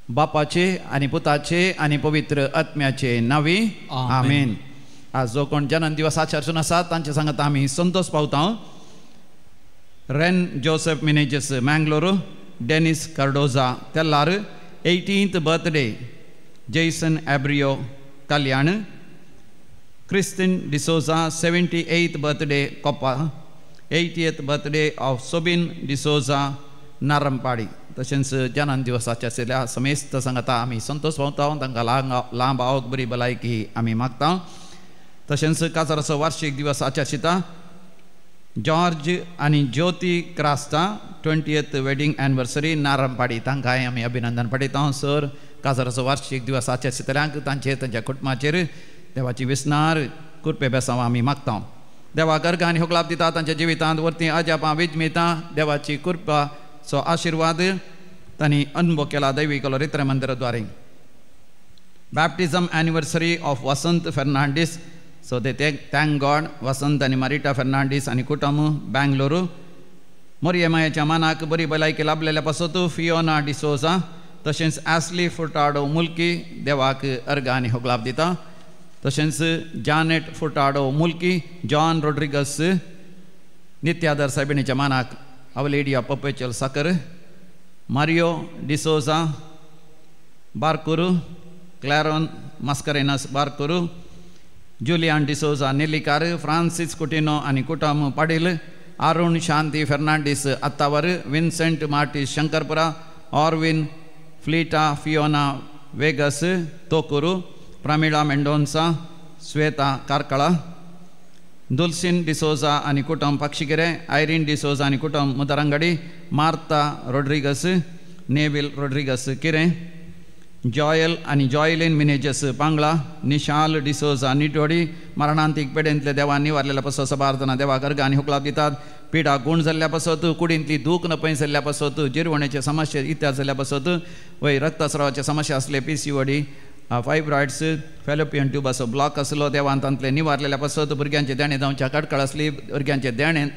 बापाचे आनी पुताचे आनी पवित्र आत्म्याचे नांवी आमेन। आज जो कोण जन्म दिवस आचरसून आसा तांचे सांगता आमी संतोष पावता। Ren Joseph Menezes Mangalore, Dennis Cardoza Tellar, 18th birthday Jason Abreu Kalyan, Christine D'Souza 78th birthday Koppa, 80th birthday of Sobin D'Souza Narampadi. तशेंच जन्म दिवसाच्या आशिल्ल्या समेस्त सांगता आमी संतोष पावता। तांकां लांब आवक बरी भलायकी आमी मागता। तशेंच काजाराचो वार्षिक दिवस आचरिता जॉर्ज आनी Jyoti Crasta 20th wedding anniversary Narampadi, तांकांय आमी अभिनंदन पाठयता। सर काजाराचो वार्षिक दिवस आचरितल्यांक तांचेर तांच्या कुटुंबाचेर देवाची विसनार कृपे बेसांव आमी मागता। देवा गर्ग आनी होगलाप दिता तांच्या जिवितांत वरती अजापां विजमिता देवाची कृपा सो आशिर्वाद तांणी अनुभव केला दैवी कलोरित्र मंदिराद्वारे। Baptism anniversary of Vasant Fernandes, so they thank God. Vasant आनी मारिटा फर्नांडीस आनी कुटुंब बेंगलुरू। मोरयेमायाच्या मानाक बरी भलायकी लाभलेल्या पासत फियोना डिसोजा तशेंच आसली फुटाडो मुल्की देवाक अर्घ आनी होगलाप दिता। तशेंच जानेट फुटाडो मुल्की, जॉन रोड्रिगस नित्यादर सायबिणीच्या मानाक Our Lady of Perpetual Succor, Mario D'Souza Barkuru, Claron Mascarenhas Barkuru, Julian D'Souza Nellikar, Francis Coutinho आनी कुटुंब Padil, Arun Shanti Fernandes Attavar, Vincent Martis Shankarpura, Orvin Fleeta Fiona Vegas Tokuru, Pramila Mendonca, Sweta Karkala, Dulcin D'Souza आनी कुटुंब पक्षिकेरे, Irene D'Souza आनी कुटुंब Mudarangadi, Martha Rodrigues, Neville Rodrigues Kire, Joel आनी जॉयलीन मिनेजस पांगळा, निशाल डिसोजा निटोडी। मरणांतीक पेडेंतले देवा निवारलेल्या पासत सबार जाणां देवाक अर्घ आनी हुकलाप दितात। पिडा गूण जाल्ल्या पासत, कुडींतली दूख नपय जाल्ल्या पासत, जिरवणेचे समस्या इत्याद जाल्ल्या पासत, वय रक्तस्रावाचे समस्या आसले PCOD, fibroids, fallopian ट्यूबाचो ब्लॉक आसलो देवान तांतले निवारलेल्या पासत, भुरग्यांचे देणें जावच्या कडकड आसली भुरग्यांचे देणें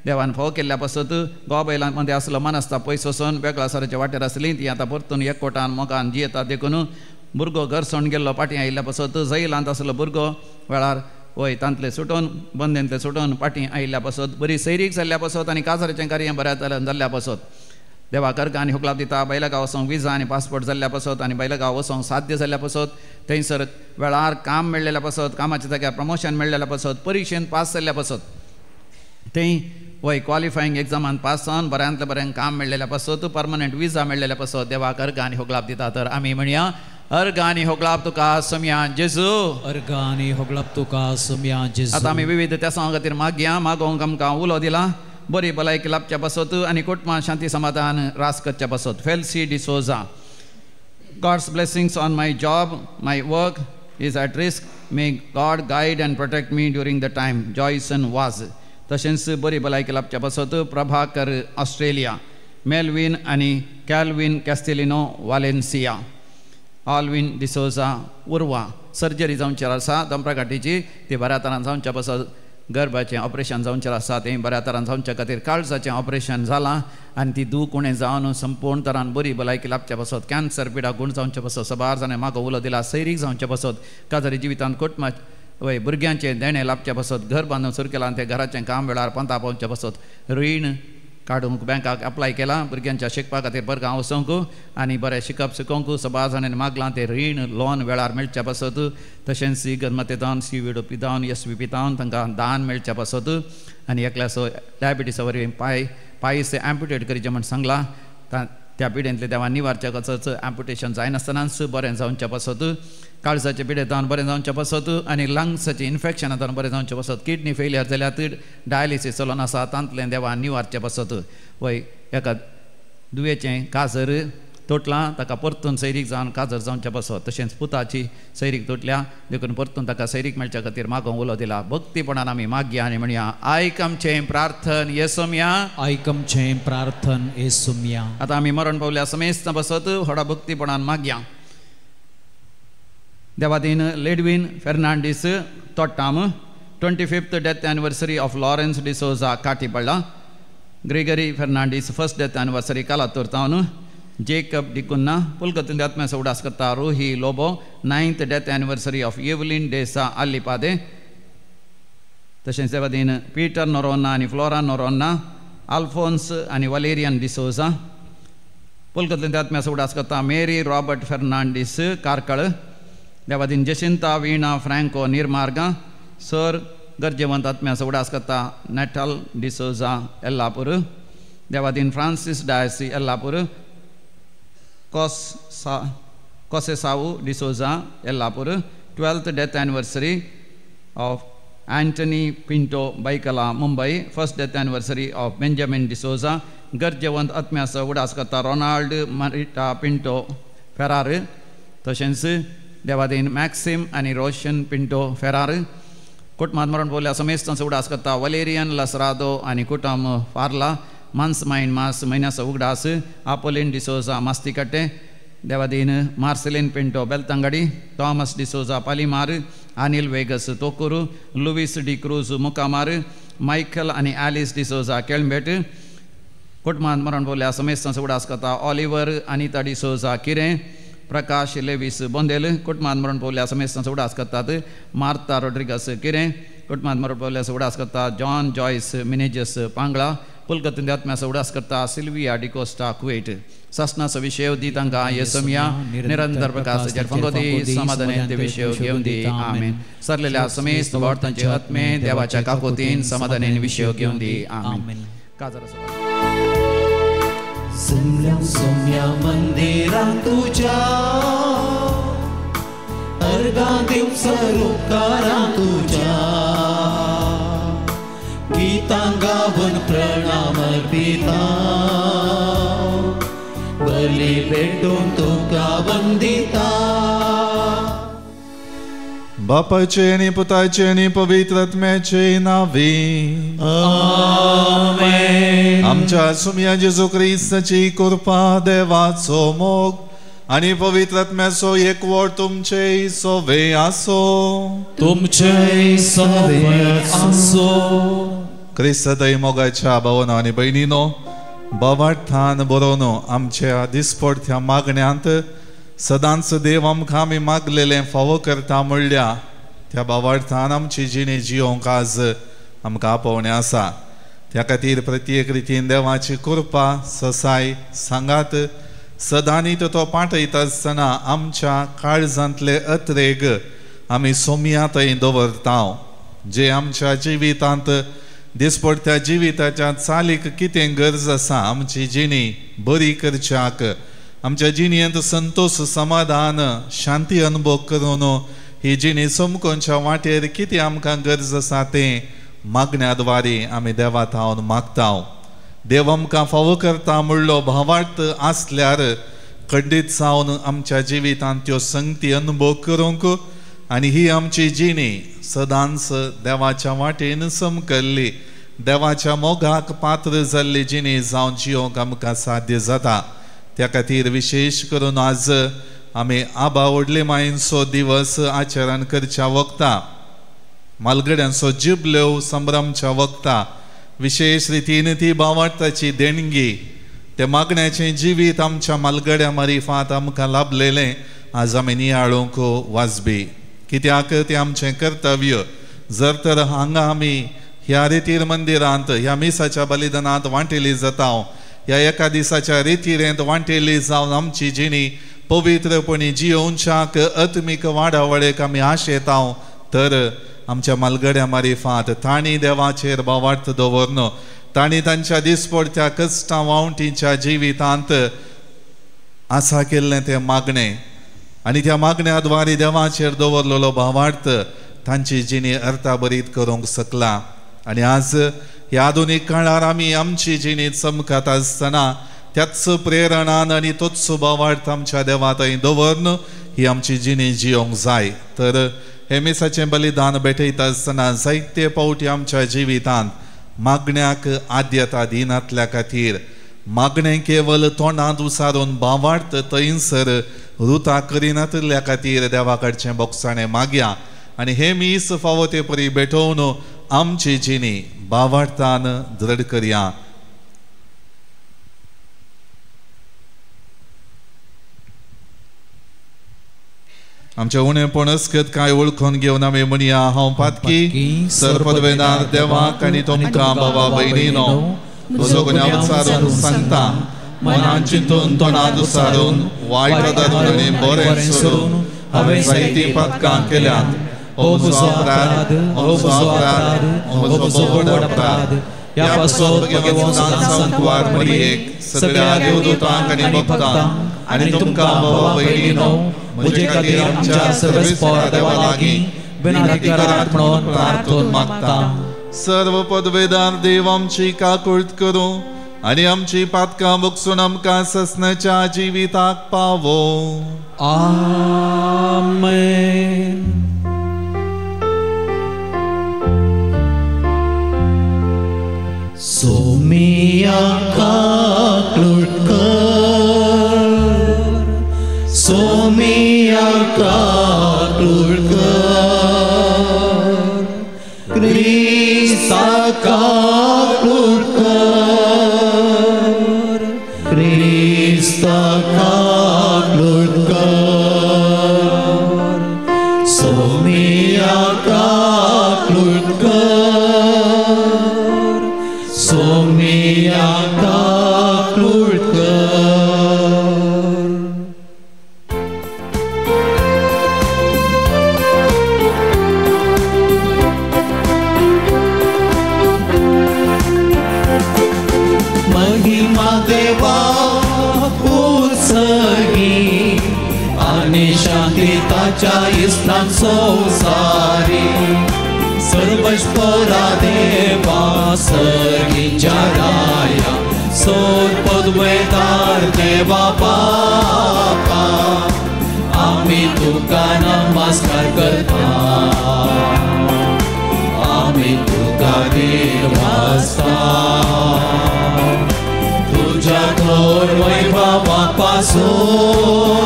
देवान फोव केल्ल्या पासत, गोवा बैलां मदें आसलो मनस्ता पयस वचून वेगळा साराच्या वाटेर आसली ती आतां परतून एकवटान मोगान जियेता देखून भुरगो घर सोडून गेल्लो पाटीं आयिल्ल्या पासत, जैलांत आसलो भुरगो वेळार वय तांतले सुटून बंदेंतले सुटून पाटीं आयिल्ल्या पासत, बरी सैरीक जाल्ल्या पासत आनी काजाराचें कार्य बऱ्या तरेन जाल्ल्या पासत देवाक अर्घ आनी हुकलाप दिता। बैलगांव वचोंक विजा आनी पासपोर्ट जाल्ल्या पासत आनी बैलगांव वचोंक साध्य जाल्ल्या पासत, थंयसर वेळार काम मेळ्ळेल्या पासत, कामाच्या जाग्यार प्रमोशन मेळ्ळेल्या पासत, परिक्षेन पास जाल्ल्या पासत, थंय वय क्वॉलिफायींग एग्जामान पास जावन बऱ्यांतलें बरें काम मेळ्ळेल्या पासत, परमनंट विजा मेळ्ळेल्या पासत देवाक अर्घ आनी होगलाप दिता। तर आमी म्हणया अर्घ आनी होगलाप तुका सोमया जेजू, अर्घ आनी होगलाप तुका सोमया जेजू। आतां आमी विविध त्या खातीर मागया, मागोवंक आमकां उलो दिला बरी भलायकी लाभच्या पासत आनी कुटुंबां शांती समाधान रास करच्या पासत। Felcy D'Souza, God's blessings on my job, my work is at risk, may God guide and protect me during the time, Joyson Vaz. तशेंच बरी भलायकी लाभच्या पासत प्रभाकर ऑस्ट्रेलिया, मेलवीन आनी Calvin Castelino Valencia, Alvin D'Souza Urva. Surgery जावची आसा दमप्राघाटीची, ती बऱ्या तरान जावच्या पासत, गर्भाचें ऑपरेशन जावचें आसा तें बऱ्या तरान जावच्या खातीर, काळजाचें ऑपरेशन जालां आनी ती दूख उणें जावन संपूर्ण तरान बरी भलायकी लाभच्या पासत, कॅन्सर पिडा गूण जावच्या पासत सबार जाणां म्हाका उलो दिला सैरीक जावच्या पासत, काजारी जिवितांत कुटुंबा वय भुरग्यांचें देणें लाभच्या पासत, घर बांदून सुरू केलां आनी तें घराचें काम वेळार पंता पावच्या पासत, रीण काडूंक बँकाक अप्लाय केलां भुरग्यांच्या शिकपा खातीर बरगांव वचोंक आनी बरें शिकप शिकोवंक सबार जाणांनी मागलां तें रीण लोन वेळार मेळच्या पासत, तशेंच गणमतेतावन सी विडो पितावन एस वी पितावन तांकां दान मेळच्या पासत आनी एकल्याचो डायबिटीसा वरवीं पांय एम्पुटेट करचें म्हूण सांगलां त्या पिडेंतले देवा निवारच्या कसच एम्पुटेशन जायनासतनाच बरें जावच्या पासत, काळजाच्या पिडेंतान बरें जावच्या पासत आनी लंग्साचें इन्फेक्शनांतान बरें जावच्या पासत, किडनी फेलियर जाल्यार डायलिसीस चलोन आसा तांतलें देवा निवारच्या पासत, वय एका दुयेचें काजर तोटलां ताका परतून सैरीक जावन काजर जावच्या पासत, तशेंच पुताची सैरीक तोटल्या देखून परतून ताका सैरीक मेळच्या खातीर मागोवंक उलो दिला। भक्तीपणान आमी मागया आनी म्हणया आयक आमचें प्रार्थन येसोमया, आयक आमचें प्रार्थन येसोमया। आतां आमी मरण पावल्या समेस्त पासत व्हडा भक्तीपणान मागया। Devadin Ledwin Fernandes Thottam 25th death anniversary of Lawrence D'Souza Katipalla Gregory Fernandes first death anniversary Kalathur town Jacob D'Cunha पुलकतून आत्म्याचो उडास करता Ruhi Lobo 9th death anniversary of Evelyn D'Sa Allipade तशेंच देवादीन पीटर नोरोन्ना आनी फ्लोरा नोरोन्ना आल्फोन्स आनी वलेरियन डिसोजा पुलकतून आत्म्याचो उडास करता Mary Robert Fernandes Karkala देवादीन जशिंता वीणा फ्रँको निर्मार्गा सर गरजेवंत आत्म्याचो उडास करता नॅटल डिसोजा येल्लापूर देवादीन Francis Daisy Yellapur Kosesau D'Souza Yellapur 12th death anniversary of Antony Pinto Byculla Mumbai first death anniversary of Benjamin D'Souza गरजेवंत आत्म्याचो उडास करता रोनाल्ड मरिटा पिंटो फेरार तशेंच देवादीन मॅक्सिम आनी रोशन पिंटो फेरार कुटुंबांत मरण पावल्या समेस्तांचो उडास करता वलेरियन लसरादो आनी कुटुंब फार्ला मान्स मायन मास म्हयन्याचो उगडास आपोलीन डिसोजा मास्तीकट्टे देवादीन Marcelin Pinto Belthangady Thomas D'Souza Palimar Anil Vegas Thokur Luis D Cruz Mukamar Michael आनी आलिस डिसोजा केळंबेट कुटुंबांत मरण पावल्या समेस्तांचो उडास करता ऑलिवर अनिता डिसोजा किरें प्रकाश लेवीस बोंदेल कुटुंबांत मरण पावल्या समेस्तांचो उडास करतात मार्ता रोड्रिगस किरें कुटुंबांत मरण पावल्या उडास करता जॉन जॉयस मिनेजस पांगळा पुलकतून आत्म्याचो उडास करता सिल्विया डिकोस्टा कुवेट सासनाचो विशय दी तांकां येसमिया निरंतर प्रकाश फंगोदी समाधान ते विशय घेवन दी आमेन. सरलेल्या समेस्त भावार्थांचे आत्मे देवाच्या काकोतीन समाधानेन विशय घेवन दी आमेन. काजार सुम्या सुम्या मंदिरा तुझ्या अर्घा देव सरोकारा तुझ्या गीतां गावन प्रणाम अर्पिता बली भेटून तुका वंदिता. बापाचे आनी पुताचे आनी पवित्र आत्म्याचे नांवे आमेन. आमच्या सुम्या जेजू क्रिस्ताची कृपा देवाचो मोग आनी पवित्र आत्म्याचो एकवट तुमचे सोवे आसो. तुमचे सोवे आसो. क्रिस्तय मोगाच्या भावनो आनी भयणीनो बावार्थान बरोवन आमच्या दिसपडत्या मागण्यांत सदांच देव आमकां आमी मागलेलें फावो करता म्हणल्या त्या बावार्थान आमची जिणी जियोंक आज आमकां आपोवणें आसा. त्या खातीर प्रत्येक रितीन देवाची कृपा ससाय सांगात सदांनी तो पाठयता आसतना आमच्या काळजांतले अत्रेग आमी सोमया थंय दवरता जे आमच्या जिवितांत दिसपडत्या जिविताच्या चालीक कितें गरज आसा आमची जिणी बरी करच्याक आमच्या जिणेंत संतोष समाधान शांती अनुभव करून ही जिणी समकोनच्या वाटेर कितें आमकां गरज आसा तें मागण्या द्वारे आमी देवा थावन मागता. देव आमकां फावो करता म्हणलो भावार्थ आसल्यार खंडीत जावन आमच्या जिवितांत त्यो संगती अनुभव करूंक आनी ही आमची जिणी सदांच देवाच्या वाटेन समकल्ली देवाच्या मोगाक पात्र जाल्ली जिणी जावन जियोंक आमकां साध्य जाता. त्या खातीर विशेश करून आज आमी आबा व्हडले मायेंचो दिवस आचरण करच्या वखता मालगड्यांचो जिबल्यो संभ्रमच्या वखता विशेश रितीन ती भावार्थाची देणगी ते मागण्याचें जिवीत आमच्या मालगड्या मारिफात आमकां लाभलेलें आज आमी नियाळूंक वाजबी कित्याक तें आमचें कर्तव्य. जर तर हांगा आमी ह्या रितीर मंदिरांत ह्या मिसाच्या बलिदानांत वांटेली जाता ह्या एका दिसाच्या रितीरेंत वांटेली जावन आमची जिणी पवित्रपणी जियोवच्याक आत्मीक वाडावळेक आमी आशेता तर आमच्या मालगड्या मारिफात तांणी देवाचेर भावार्थ दवरन तांणी तांच्या दिसपडत्या कश्टां वावटीच्या जिवितांत आसा केल्लें तें मागणें आनी त्या मागण्या द्वारे देवाचेर दवरलेलो भावार्थ तांची जिणी अर्थाभरीत करूंक शकला. आनी आज ह्या आधुनीक काळार आमी आमची जिणी चमकत आसतना त्याच प्रेरणान आनी तोच भावार्थ आमच्या देवा थंय दवरन ही आमची जिणी जियोंक जाय. तर हे मिसाचें बलिदान भेटयता आसतना जायते फावटी आमच्या जिवितांत मागण्याक आद्यता दिनातल्या खातीर मागणें केवल तोंडांत उसारून भावार्थ थंयसर रुता करिनातिल्ल्या खातीर देवा कडचें बोगसाणें मागया आनी हे मीस फावो ते परी भेटोवन आमची जिणी बावार्थान दृढ करया. आमच्या उणेपण अस्कत कांय वळखून घेवन आमी म्हणया, हांव पातकी सर्पदवेदार देवाक आनी तुमकां बाबा भयणीनो म्हजो गुन्यांव उचारून सांगता, मनान चिंतून तोंडान उचारून वायट धरून आनी बरें सोडून हांवें जायतीं पातकां केल्यांत. हो म्हजो अपराध, हो म्हजो अपराध, हो म्हजो व्हड अपराध. ह्या पासत भगवान सांतवार मरियेक, सगळ्या देवदूतांक आनी भक्तांक आनी तुमकां बाबा भयणीनो म्हजे खातीर आमच्या सर्वेस्पर देवा लागीं विनंती करात म्हणून प्रार्थून मागता. सर्व पदवेदार देव आमची काकूळट करूं आनी आमची पातकां बगसून आमकां ससनाच्या जिविताक पावो. आमेन. सोमिया काकूळट कर, सोमिया काकूळट कर, क्रिस्ता काकूळट कर, क्रिस्ता काकूळट कर, सोमिया काकूळट कर, सोमिया काकूळट कर. महिमा देवा उत्सगी आनी शांती ताच्या इस्लाम संवसारी, सर्वस्परा देवा सगींच्या राया, सोर पदवेदार देवा बापा, आमी तुका नमस्कार करता, आमी तुका देवास्ता, तुझ्या थोर वैभवा पासून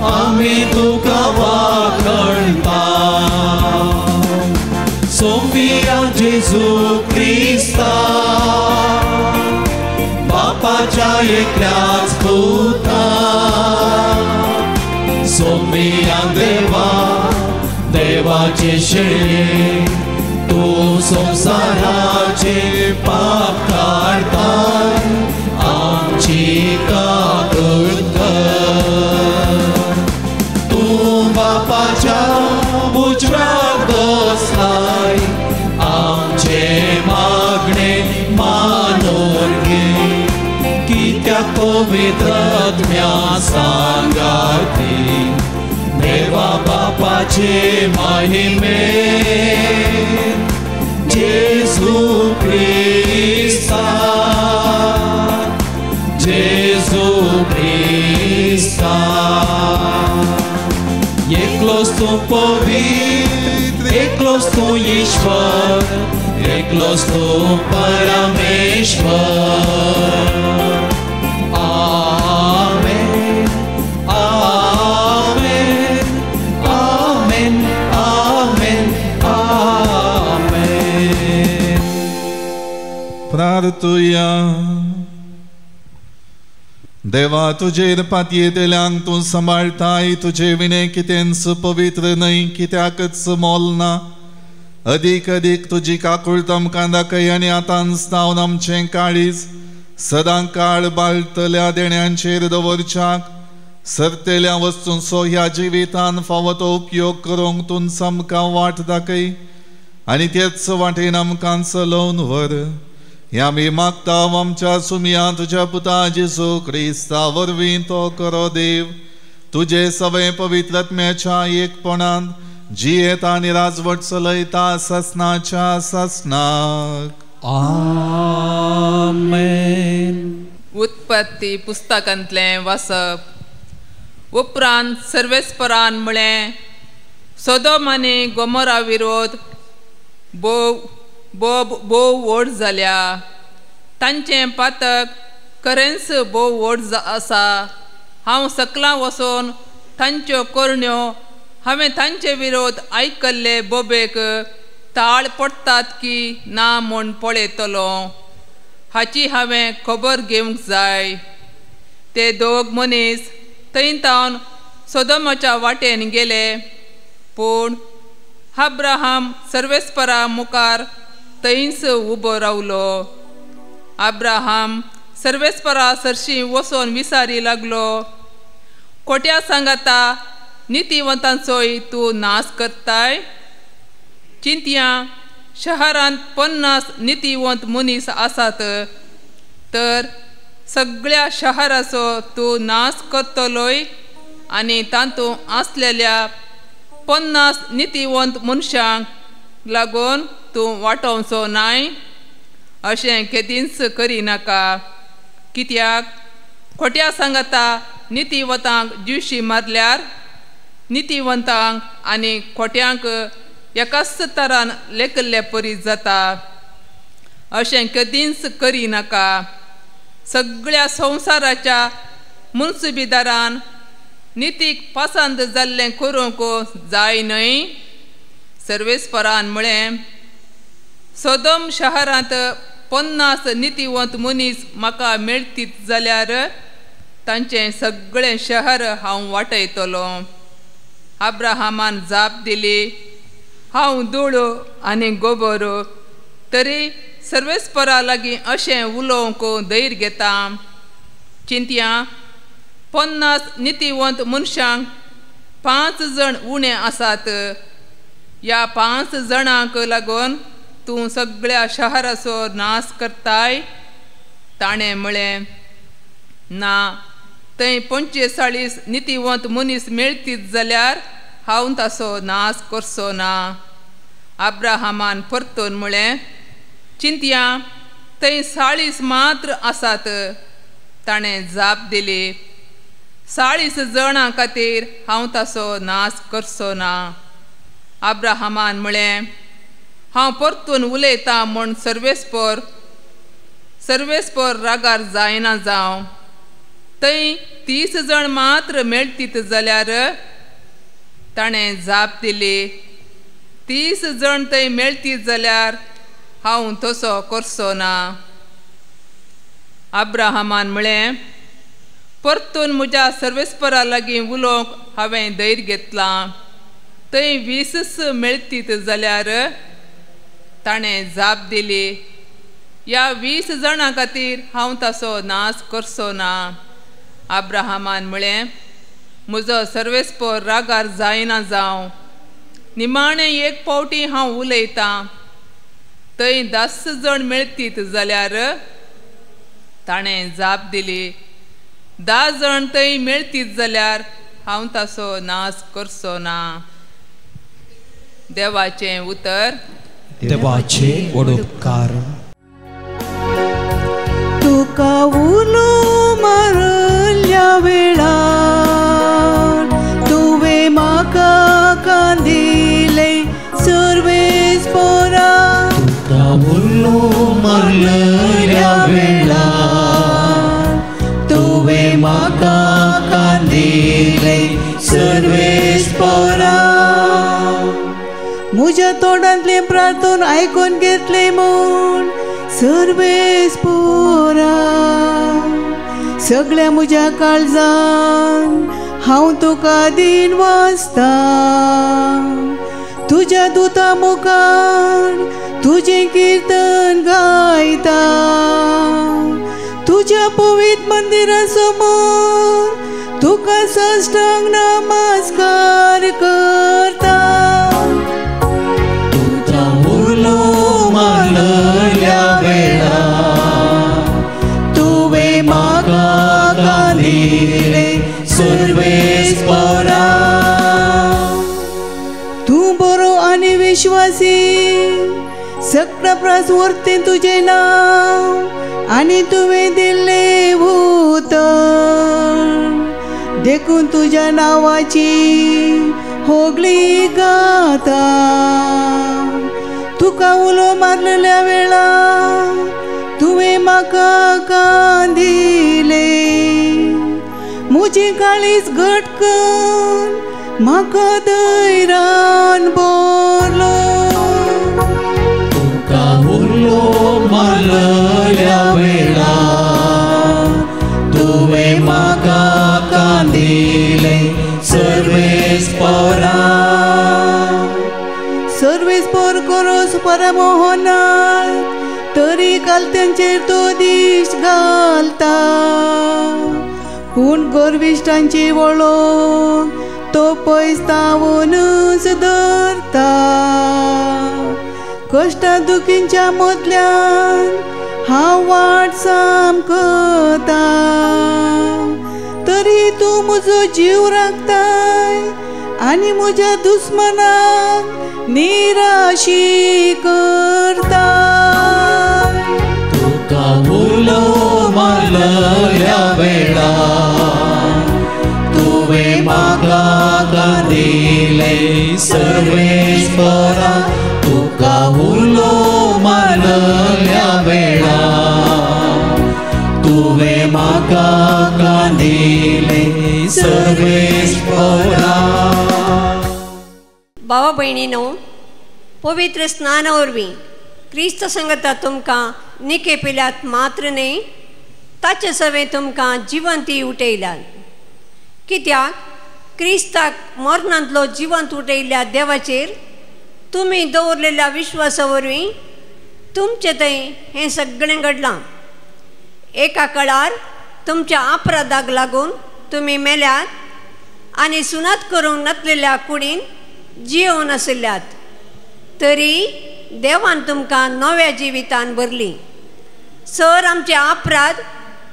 आमी तुका वाखणता. सोमिया जेजू क्रिस्ता बापाच्या एकल्याच पुता, सोमिया देवा देवाचे शेळये, तूं संवसाराचे पाप काडताय, आमची काकूळट कर. तूं बापाच्या उजव्याक बसलाय, आमचे मागणे मानून घे, कित्याक पवित्र आत्म्या सांगाती देवा बापाचे महिमे जेजू क्रिस्ता, जेजू क्रिस्ता. एकलोच तूं पवित्र, एकलोच तूं ईश्वर, एकलोच तूं परमेश्वर. आमेन, आमेन, आमेन, आमेन, आमेन. प्रार्थुया. देवा तुजेर पातयेतल्यांक तूं सांबाळटाय, तुजे विणें कितेंच पवित्र न्हय, कित्याकच मोल ना. अदीक अदीक तुजी काकूळट आमकां दाखय आनी आतांच जावन आमचें काळीज सदां काळ बाळटल्या देण्यांचेर दवरच्याक सरतेल्या वस्तूंचो ह्या जिवितान फावो तो उपयोग करूंक तूं आमकां वाट दाखय आनी तेच वाटेन आमकां चलोवन व्हर. ह्या आमी मागता आमच्या सुमया तुज्या पुता जेजू क्रिस्ता वरवीं तो करो देव, तुजे सगळे पवित्र आत्म्याच्या एकपणान जियेता आनी राजवट चलयता ससनाच्या ससनाक. आमेन. उत्पत्ती पुस्तकांतलें वाचप. उपरांत सर्वेस्परान म्हळें, सोदोम आनी गोमोरा विरोध भोव भोव व्हड जाल्या, तांचें पातक खरेंच भोव व्हड आसा. हांव सकला वचून तांच्यो करण्यो हांवें तांचे विरोध आयकल्ले बोबेक ताळ पडटात की ना म्हूण पळयतलो. हाची हांवें खबर घेवंक जाय. ते दोग मनीस थंय तावन सोदोमाच्या वाटेन गेले, पूण अब्राहम सर्वेस्परा मुखार थंयच उबो रावलो. अब्राहम सर्वेस्परा सरशी वचोन विसारी लागलो, खोट्या सांगाता नितीवंतांचोय तूं नाश करताय. चिंतया शहरांत 50 नितीवंत मनीस आसात, तर सगळ्या शहराचो तूं नाश करतलोय आनी तातूंत आसलेल्या 50 नितीवंत मनशांक लागून तूं वाटोवचो नाय. अशें केदींच करिनाका, कित्याक खोट्या सांगाता नितीवंतांक जिवशी मारल्यार नितीवंतांक आनी खोट्यांक एकाच तरान लेखल्ले परी जाता. अशें केदींच करिनाका. सगळ्या संवसाराच्या मुन्सुबीदारान नितीक पसंत जाल्लें करूंक जाय न्हय. सर्वेस्परान म्हळें, सोदोम शहरांत 50 नितीवंत मनीस म्हाका मेळतीत जाल्यार तांचें सगळें शहर हांव वाटयतलो. अब्राहमान जाप दिली, हांव धूळ आनी गोबर, तरी सर्वेस्परा लागीं अशें उलोवंक धैर्य घेता. चिंतया 50 नितीवंत मनशांक 5 जण उणे आसात. ह्या 5 जणांक लागून तूं सगळ्या शहराचो नाश करताय. ताणें म्हळें, ना, थंय 45 नितीवंत मनीस मेळतीत जाल्यार हांव ताचो नाश करचो ना. अब्राहमान परतून म्हळें, चिंतया थंय 40 मात्र आसात. ताणें जाप दिली, 40 जणां खातीर हांव ताचो नाश करचो ना. अब्राहमान म्हळें, हांव परतून उलयतां म्हूण सर्वेस्पर सर्वेस्पर रागार जायना जावं. थंय 30 जण मात्र मेळतीत जाल्यार. ताणें जाप दिली, 30 जण थंय मेळतीत जाल्यार हांव तसो करचो ना. अब्राहमान म्हळें, परतून म्हज्या सर्वेस्परा लागीं उलोवंक हांवें धैर्य घेतलां. थंय 20 मेळतीत जाल्यार. ताणें जाप दिली, ह्या 20 जणां खातीर हांव ताचो नाश करचो ना. अब्राहमान म्हळें, म्हजो सर्वेस्पर रागार जायना जावं. निमाणें एक फावटी हांव उलयतां. थंय 10 जण मेळतीत जाल्यार. ताणें जाप दिली, 10 जण थंय मेळतीत जाल्यार हांव ताचो नाश करचो ना. देवाचें उतर. देवाचे व्हड उपकार. तुका उलो मारल्या वेळार तुवें म्हाका कांदिलें सर्वेस्परा. तुका उलो मारल्या वेळार तुवें म्हाका कांदिलें सर्वेस्परा. म्हज्या तोंडांतलें प्रार्थन आयकून घेतलें म्हूण सर्वेस्परा. सगळ्या म्हज्या काळजान हांव तुका दीन वाचता. तुज्या दुता मुखार तुजें किर्तन गायता. तुज्या पवित्र मंदिरा समोर तुका साष्टांग नमस्कार करता. तुका उलो मारल्या वेळार तुवें म्हाका कांदिलें सर्वेस्परा. तूं बरो आनी विश्वासी, सगळ्या प्रास व्हरतें तुजें नांव आनी तुवें दिल्लें उतर. देखून तुज्या नांवाची होगळी गाता. तुका उलो मारलेल्या वेळार तुवें म्हाका कांदिलें. म्हज्या म्हजें काळीज घट कर म्हाका धैर्यान भरलो. तुका उलो मारल्या वेळा तुवें म्हाका कांदिलें सर्वेस्परा. सर्वेस्पर करोस परमोहनात तरी कालत्यांचेर तो दीस घालता. पूण गर्विश्टांची वळख तो पयस तावनच धरता. कश्टा दुखींच्या मदल्यान हांव वाट सामकता तरी तूं म्हजो जीव राखताय आनी म्हज्या दुस्मनाक निराशी करता. तुका उलो मारल्या वेळा तुवें म्हाका कांदिलें सर्वेस्परा. तुका उलो मारल्या वेळा तुवें म्हाका कांदिलें सर्वेस्परा. भावा भयणीनो, पवित्र स्नाना वरवीं क्रिस्त संगता तुमकां निके पिल्यात मात्र न्हय, ताचे सवें तुमकां जिवंती उठयल्यात. कित्याक क्रिस्ताक मरणांतलो जिवंत उठयल्ल्या देवाचेर तुमी दवरलेल्या विश्वासा वरवीं तुमचे थंय हें सगळें घडलां. एका काळार तुमच्या अपराधाक लागून तुमी मेल्यात आनी सुनात करूंक नासलेल्या कुडीन जियोवन आशिल्ल्यात, तरी देवान तुमकां नव्या जिवितान भरली. सर आमचे अपराध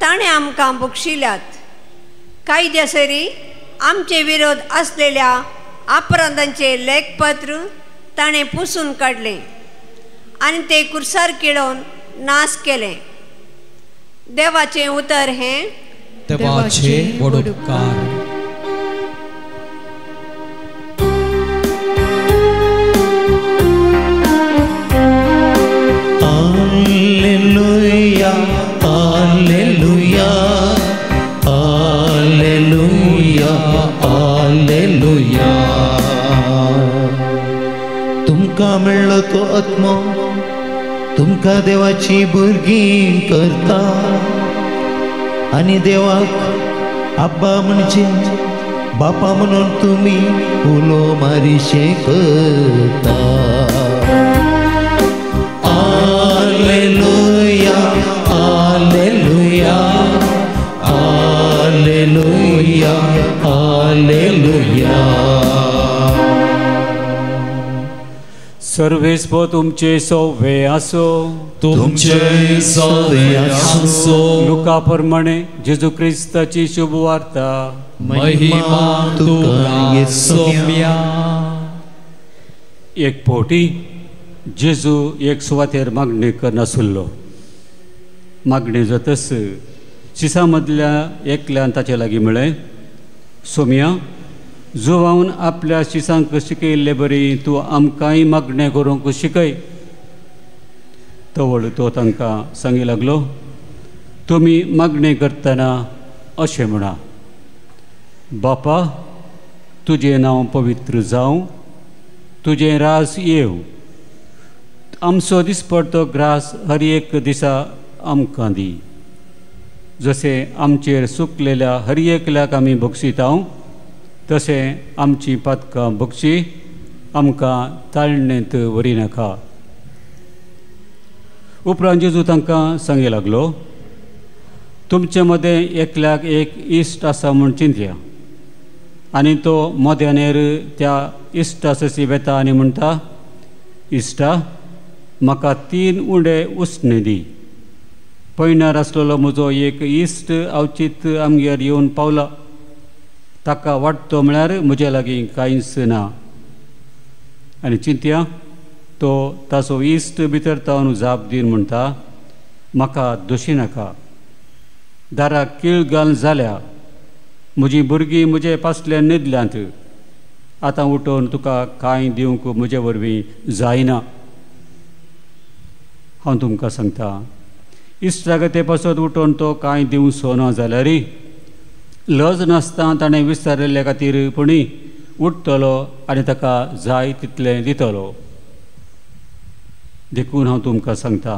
ताणें आमकां बक्षिल्यात. कायद्या सरी आमचे विरोध आसलेल्या अपराधांचे लेखपत्र ताणें पुसून काडलें आनी ते कुर्सार केळोवन नाश केलें. देवाचें उतर हें देवाचे व्हड उपकार. Alleluia, alleluia, alleluia, alleluia. तुमकां मेळ्ळो तो आत्मो तुमकां देवाची भुरगीं करता आनी देवाक आब्बा म्हणजे बापा म्हणून तुमी उलो मारिशे करता. Alleluia, alleluia, alleluia, alleluia. सर्वेस्पर तुमचे सवे आसो. तुमचे सवे आसो. लुका प्रमाणे जेजू क्रिस्ताची शुभवार्ता. महिमा तुका सोम्या. एक फावटी जेजू एक सुवातेर मागणी करनासलो. मागणी जातच शिसा मदल्या एकल्यान ताचे लागीं म्हळें, सोम्या, जुवावन आपल्या शिसांक शिकयल्ले बरी तूं आमकांय मागणें करूंक शिकय. तवळ तो तांकां सांगी लागलो, तुमी मागणें करतना अशें म्हणा, बापा तुजें नांव पवित्र जावं, तुजें राज येवं, आमचो दिसपडतो ग्रास हर एक दिसा आमकां दी, जशें आमचेर सुकलेल्या हर एकल्याक आमी बक्षितांव तशें आमची पातकां बक्षी, आमकां ताळणेंत व्हरी नाका. उपरांत जेजू तांकां सांगी लागलो, तुमचे मदें एकल्याक एक इश्ट आसा म्हूण चिंतया आनी तो मध्यानेर त्या इश्टा सशी वेता आनी म्हणटा, इश्टा म्हाका 3 उंडे उसणे दी, पयणार आसलेलो म्हजो एक इश्ट अवचीत आमगेर येवन पावला, ताका वाडटो म्हळ्यार म्हजे लागीं कांयच ना. आनी चिंतया तो ताचो इश्ट भितर तावन जाप दीन म्हणटा, म्हाका दोशी नाका, दाराक कीळ घाल जाल्या, म्हजी भुरगीं म्हजे पासल्यान न्हिदल्यांत, आतां उठोवन तुका कांय दिवंक म्हजे वरवीं जायना. हांव तुमकां सांगता, इश्टागते पासत उठोवन तो कांय दिवचो ना जाल्यार लज नासतना ताणें विचारिल्ले खातीर पुणी उठतलो आनी ताका जाय तितलें दितलो. देखून हांव तुमकां सांगता,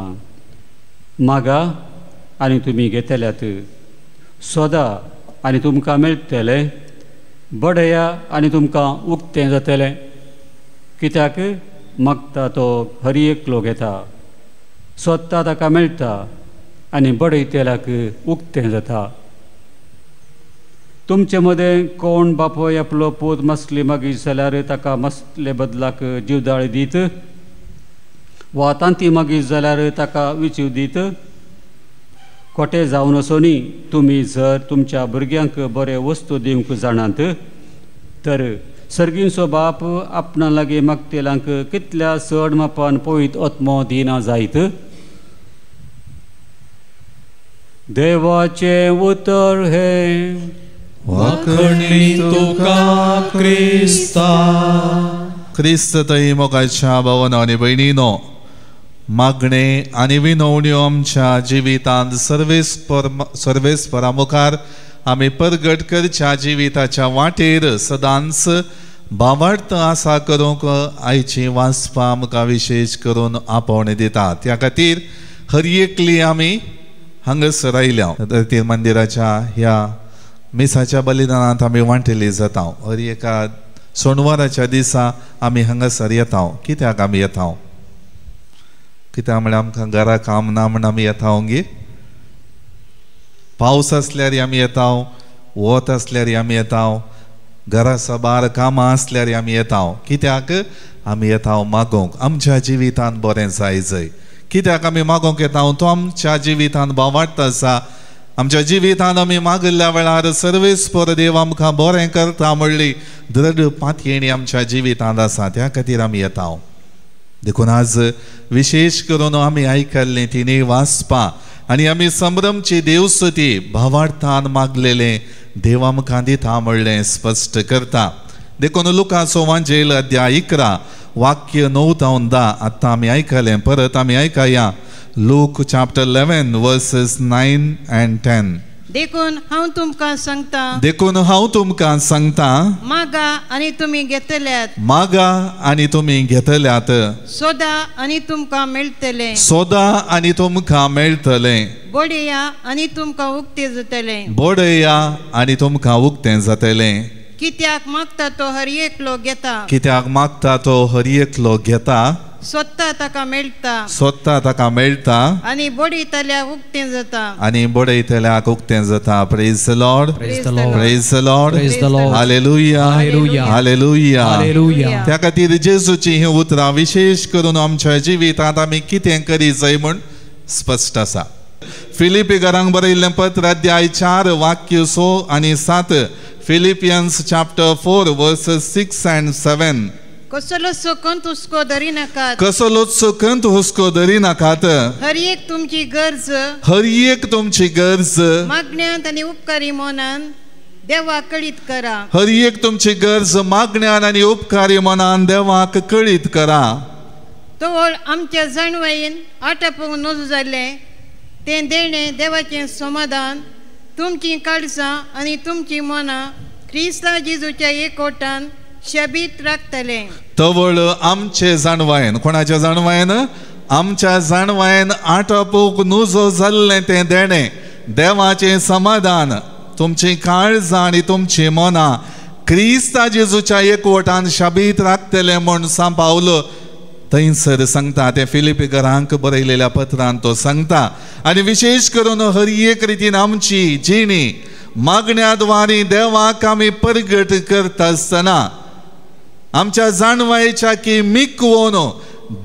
मागा आनी तुमी घेतल्यात, सोदा आनी तुमकां मेळटलें, बडया आनी तुमकां उक्तें जातलें. कित्याक मागता तो हर एकलो घेता, सोदता ताका मेळटा आनी बडयतल्याक उक्तें जाता. तुमचे मदें कोण बापूय आपलो पूत मसली मागीर जाल्यार ताका मसले बदलाक जिवदाळी दीत, वा तांती मागीर जाल्यार ताका विचीव दीत? खोटें जावन वचोनी, तुमी जर तुमच्या भुरग्यांक बरे वस्तू दिवंक जाणात तर सर्गींचो बाप आपणा लागीं मागतेल्यांक कितल्या चड मापान पवित्र आत्मो दिना जायत? देवाचें उतर हें. वाखणी तुका क्रिस्ता. क्रिस्त तई मोगाच्या भावना आनी भयणीनो, मागणे आनी विनवण्यो आमच्या जिवितांत सर्वेस्परा मुखार आमी परगट करच्या जिविताच्या वाटेर सदांच भावार्थ आसा करूंक आयची वाचपां आमकां विशेश करून आपोवणें दिता. त्या खातीर हर एकली आमी हांगासर आयल्या. तीर मंदिराच्या ह्या मिसाच्या बलिदानांत आमी वांटेली जाता. हर एका सोनवाराच्या दिसा आमी हांगासर येता. कित्याक आमी येता? कित्याक म्हळ्यार आमकां घरा काम ना म्हण आमी येता गे? पावस आसल्यार आमी येता, वत आसल्यार आमी येता, घरा साबार कामां आसल्यार आमी येता. कित्याक आमी येता? मागोवंक. आमच्या जिवितांत बरें जाय जाय. कित्याक आमी मागोवंक येता? तो आमच्या जिवितांत भावार्थ आसा. आमच्या जिवितांत आमी मागिल्ल्या वेळार सर्वेस्पर देव आमकां बरें करता म्हणली दृढ पातयेणी आमच्या जिवितांत आसा. त्या खातीर आमी येता. देखून आज विशेश करून आमी आयकल्लें तिणें वाचपां आनी आमी संभ्रमची देवस्तुती भावार्थान मागलेलें देव आमकां दिता म्हणलें स्पश्ट करता. देखून लुकाचो वांजेल अध्याय 11 वाक्य 9 जावन 10 आतां आमी आयकलें, परत आमी आयकया. Luke chapter 11 verses 9 and 10. देखून हांव तुमकां सांगता, देखून हांव तुमकां सांगता, मागा आनी तुमी घेतल्यात, मागा आनी तुमी घेतल्यात, सोदा आनी तुमकां मेळटलें, सोदा आनी तुमकां मेळटलें, बडया आनी तुमकां उक्तें जातलें, बडया आनी तुमकां उक्तें जातलें. कित्याक मागता तो हर एकलो घेता, कित्याक मागता तो हर एकलो घेता, सोदता ताका मेळटा, सोदता ताका मेळटा, आनी बडयतल्याक उक्तें जाता, आनी बडयतल्याक उक्तें जाता. Praise the Lord, praise the Lord, praise the Lord, praise the Lord. Hallelujah, hallelujah, hallelujah, hallelujah. त्या खातीर जेजूची ही उतरां विशेश करून आमच्या जिवितांत आमी कितें करी जाय म्हूण स्पश्ट आसा. फिलिपी घरांक बरयल्लें पत्र अध्याय 4 वाक्य 6 आनी 7, Philippians chapter 4 verses 6 and 7. कसलोच कंत हुस्को धरिनाकात, कसलोच कंत हुस्को धरिनाकात, हर एक तुमची गरज, हर एक तुमची गरज मागण्यांत आनी उपकारी मनान देवाक कळीत करा, हर एक तुमची गरज मागण्यान आनी उपकारी मनान देवाक कळीत करा. तवळ आमच्या जाणवायेन आटापूंक नजो जाल्लें तें देणें देवाचें समाधान तुमचीं काळजां आनी तुमचीं मनां क्रिस्ता जेजूच्या एकवटान शबीत राखतले. तवळ आमचे जाणवायेन, कोणाच्या जाणवायेन? आमच्या जाणवायेन आटापूंक नजो जाल्लें तें देणें देवाचें समाधान तुमचीं काळजां आनी तुमचीं मनां क्रिस्ता जेजूच्या एकवटान शाबीत राखतले म्हूण सांत पावल थंयसर सांगता. ते फिलिपी घरांक बरयलेल्या पत्रान तो सांगता. आनी विशेश करून हर एक रितीन आमची जिणी मागण्या द्वारी देवाक आमी परगट करता आसतना आमच्या जाणवायेच्या की मिकवोन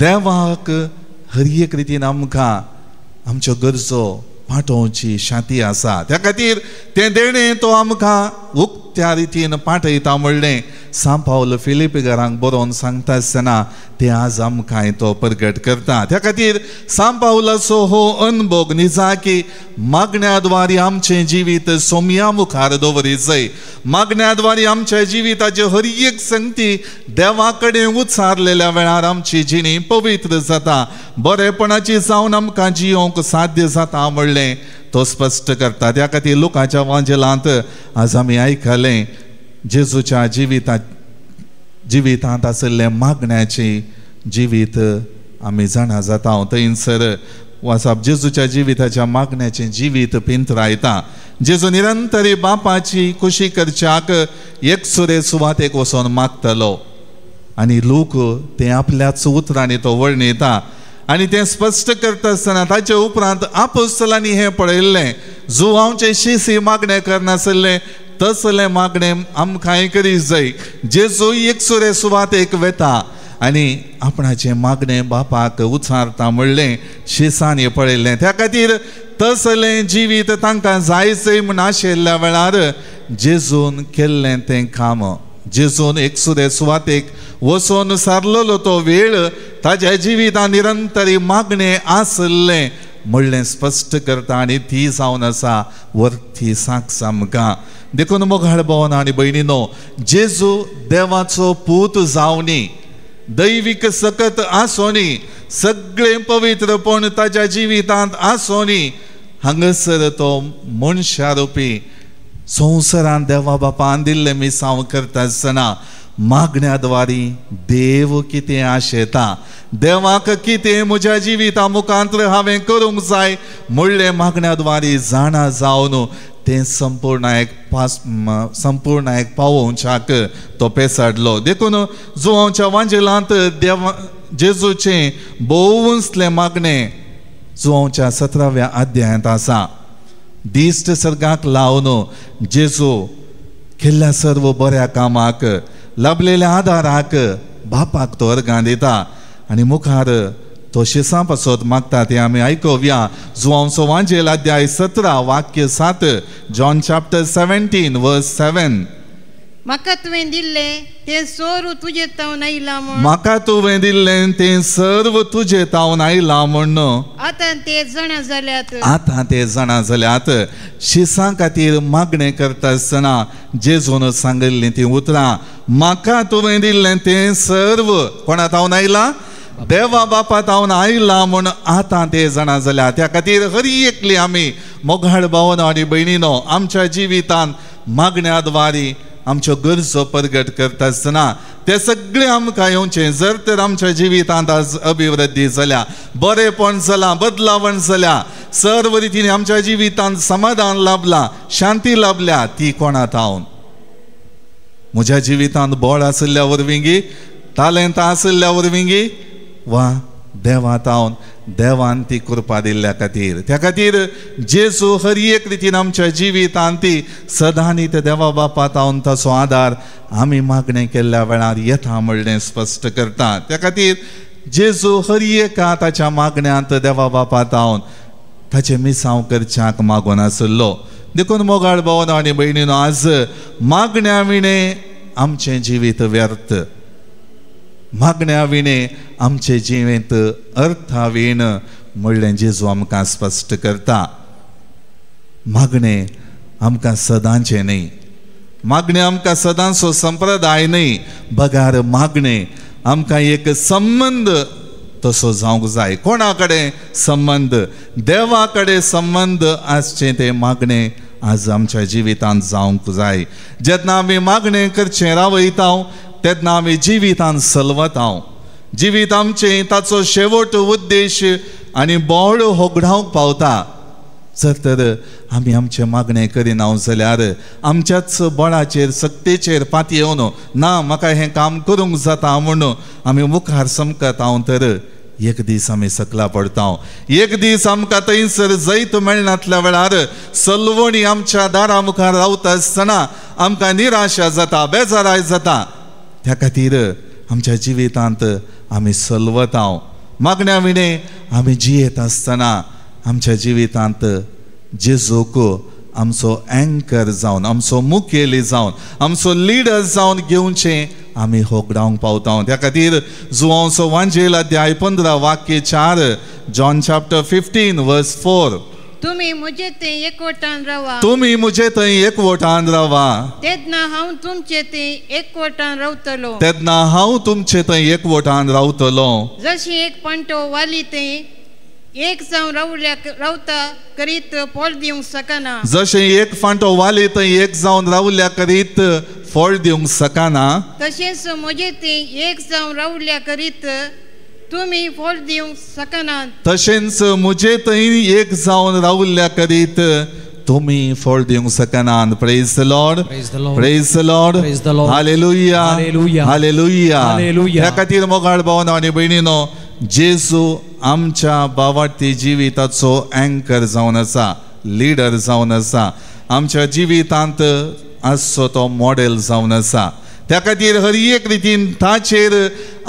देवाक हर एक रितीन आमकां आमच्यो गरजो पाटोवची शांती आसा. त्या खातीर तें देणें तो आमकां उक्त्या रितीन पाटयता म्हणलें सांत पावल फिलिपी घरांक बरोवन सांगता आसतना तें आज आमकां तो परगट करता. त्या खातीर सांत पावलाचो हो अनभोग निजाकी मागण्या द्वारी आमचें जिवीत सोम्या मुखार दवरी जाय. मागण्या द्वारी आमच्या जिविताचे हर एक संगती देवा कडेन उचारलेल्या वेळार आमची जिणी पवित्र जाता, बरेपणाची जावन आमकां जियोंक साध्य जाता म्हणलें तो स्पश्ट करता. त्या खातीर लुकाच्या वांजेलांत आज आमी आयकलें जेजूच्या जिवितांत आशिल्लें मागण्याचें जिवीत आमी जाणा जाता. थंयसर वासाब जेजूच्या जिविताच्या मागण्याचें जिवीत पिंतरायता. जेजू निरंतरी बापाची खुशी करच्याक एकसुरे सुवातेक वचोन मागतलो आनी लोक ते आपल्याच उतरांनी तो वर्णयता आनी तें स्पश्ट करता आसतना ताचे उपरांत आपोस्तलांनी हें पळयल्लें जुवांवचें शिसी मागणें करनासलें तसलें मागणें आमकांय करीत जाय. जेजू एकसुरे सुवातेक वेता आनी आपणाचें मागणें बापाक उचारता म्हणलें शिसांनी पळयल्लें. त्या खातीर तसलें जिवीत तांकां जायचें म्हूण आशिल्ल्या वेळार जेजून केल्लें तें काम, जेजून एकसुरे सुवातेक वचून सारलेलो तो वेळ ताज्या जिवितान निरंतरी मागणें आसलें म्हणलें स्पश्ट करता आनी ती जावन आसा वर्थी साक्ष आमकां. देखून मोगाळ भावानो आनी भयणीनो, जेजू देवाचो पूत जावनी, दैवीक सकत आसोनी, सगळें पवित्रपण ताज्या जिवितांत आसोनी, हांगासर तो मनशा रुपी संवसारान देवा बापान दिल्लें मिसांव करता आसतना मागण्याद्वारी देव कितें आशेता, देवाक कितें म्हज्या जिविता मुखांत्र हांवें करूंक जाय म्हणलें मागण्याद्वारी जाणा जावन तें संपूर्णायक पावोवच्याक तो पेसाडलो. देखून जुवांच्या वांजेलांत देवा जेजूचें भोव उंचलें मागणें जुवांच्या 17व्या अध्यायांत आसा. दिश्ट सर्गाक लावन जेजू केल्ल्या सर्व बऱ्या कामाक लाभलेल्या आदाराक बापाक तो अर्गां दिता आनी मुखार तो शिसां पासत मागता तें आमी आयकुया. जुवांचो वांजेल अध्याय 17 वाक्य 7, जॉन चॅप्टर 17 वर्स 7. म्हाका तुवें दिल्लें तें सर्व तुजे तावन आयलां म्हूण, म्हाका तुवें दिल्लें तें सर्व तुजे तावन आयलां म्हूण आतां ते जाणा जाल्यात, आतां ते जाणा जाल्यात. शिसां खातीर मागणें करता आसतना जेजून सांगिल्लीं तीं उतरां, म्हाका तुवें दिल्लें तें सर्व कोणा तावन आयलां? देवा बापा तावन आयलां म्हूण आतां ते जाणा जाल्यात. त्या खातीर हरी एकली आमी मोगाळ भावनो आनी भयणीनो आमच्या जिवितान मागण्याद्वारी आमच्यो गरजो परगट करता आसतना ते सगळे आमकां येवचें. जर तर आमच्या जिवितांत आज अभिवृद्धी जाल्या, बरेपण जालां, बदलावण जाल्या, सर्व रितीन आमच्या जिवितांत समाधान लाभलां, शांती लाभल्या, ती कोणा तावन? म्हज्या जिवितांत बळ आशिल्ल्या वरवीं, तालेंतां आशिल्ल्या वरवीं वा देवा तावन देवान ती कृपा दिल्ल्या खातीर. त्या खातीर जेजू हर एक रितीन आमच्या जिवितांत ती सदांनी ते देवा बापा तावन ताचो आदार आमी मागणें केल्ल्या वेळार येता म्हणलें स्पश्ट करता. त्या खातीर जेजू हर एका ताच्या मागण्यांत देवा बापा तावन ताचें मिसांव करच्याक मागून आशिल्लो. देखून मोगाळ भावनो आनी भयणीनो, आज मागण्या विणें आमचें जिवीत व्यर्थ, मागण्या विणें आमचें जिवीत अर्थावीण म्हणलें जेजू आमकां स्पश्ट करता. मागणें आमकां सदांचें न्ही, मागणें आमकां सदांचो संप्रदाय न्ही, बगार मागणें आमकां एक संबंद तसो जावंक जाय. कोणा कडेन संबंद? देवा कडेन संबंद आसचें तें मागणें आज आमच्या जिवितांत जावंक जाय. जेन्ना आमी मागणें करचें रावयता तेन्ना आमी जिवितांत सलवता. जिवीत आमचें ताचो शेवट उद्देश आनी बोळ होगडावंक पावता. जर तर आमी आमचें मागणें करिना जाल्यार आमच्याच बळाचेर सक्तेचेर पातयेवन ना म्हाका हें काम करूंक जाता म्हूण आमी मुखार समकता तर एक दीस आमी सकला पडता. एक दीस आमकां थंयसर जैत मेळनातल्या वेळार सलवणी आमच्या दारा मुखार रावता आसतना आमकां निराशा जाता, बेजाराय जाता. त्या खातीर आमच्या जिवितांत आमी सलवता. मागण्या विणें आमी जियेत आसतना आमच्या जिवितांत जेजूक आमचो एंकर जावन, आमचो मुखेली जावन, आमचो लिडर जावन घेवचें आमी होगडावंक पावता. त्या खातीर जुवांचो वांजेल अध्याय 15 वाक्य 4, जॉन चॅप्टर 15 वर्स 4. तुमी म्हजे थंय एकवटान रावा, तुमी म्हजे थंय एकवटान रावा, तेन्ना हांव तुमचे थंय एकवटान रावतलो, तेन्ना हांव तुमचे थंय एकवटान रावतलो. जशी एक पांटो वाली थंय एक जावन रावल्या रावता करीत फळ दिवंक शकना, जशें एक फांटो वाली थंय एक जावन रावल्या करीत फळ दिवंक शकना, तशेंच म्हजे थंय एक जावन रावल्या करीत तुमी फळ दिवंक शकनात, तशेंच म्हजे थंय एक जावन रावल्या करीत तुमी फळ दिवंक शकनात. Praise the Lord, praise the Lord, hallelujah, hallelujah. ह्या खातीर मोगाळ भावना आनी भयणीनो, जेजू आमच्या बावाटी जिविताचो अँकर जावन आसा, लिडर जावन आसा, आमच्या जिवितांत आसचो तो मॉडेल जावन आसा. त्या खातीर हर एक रितीन ताचेर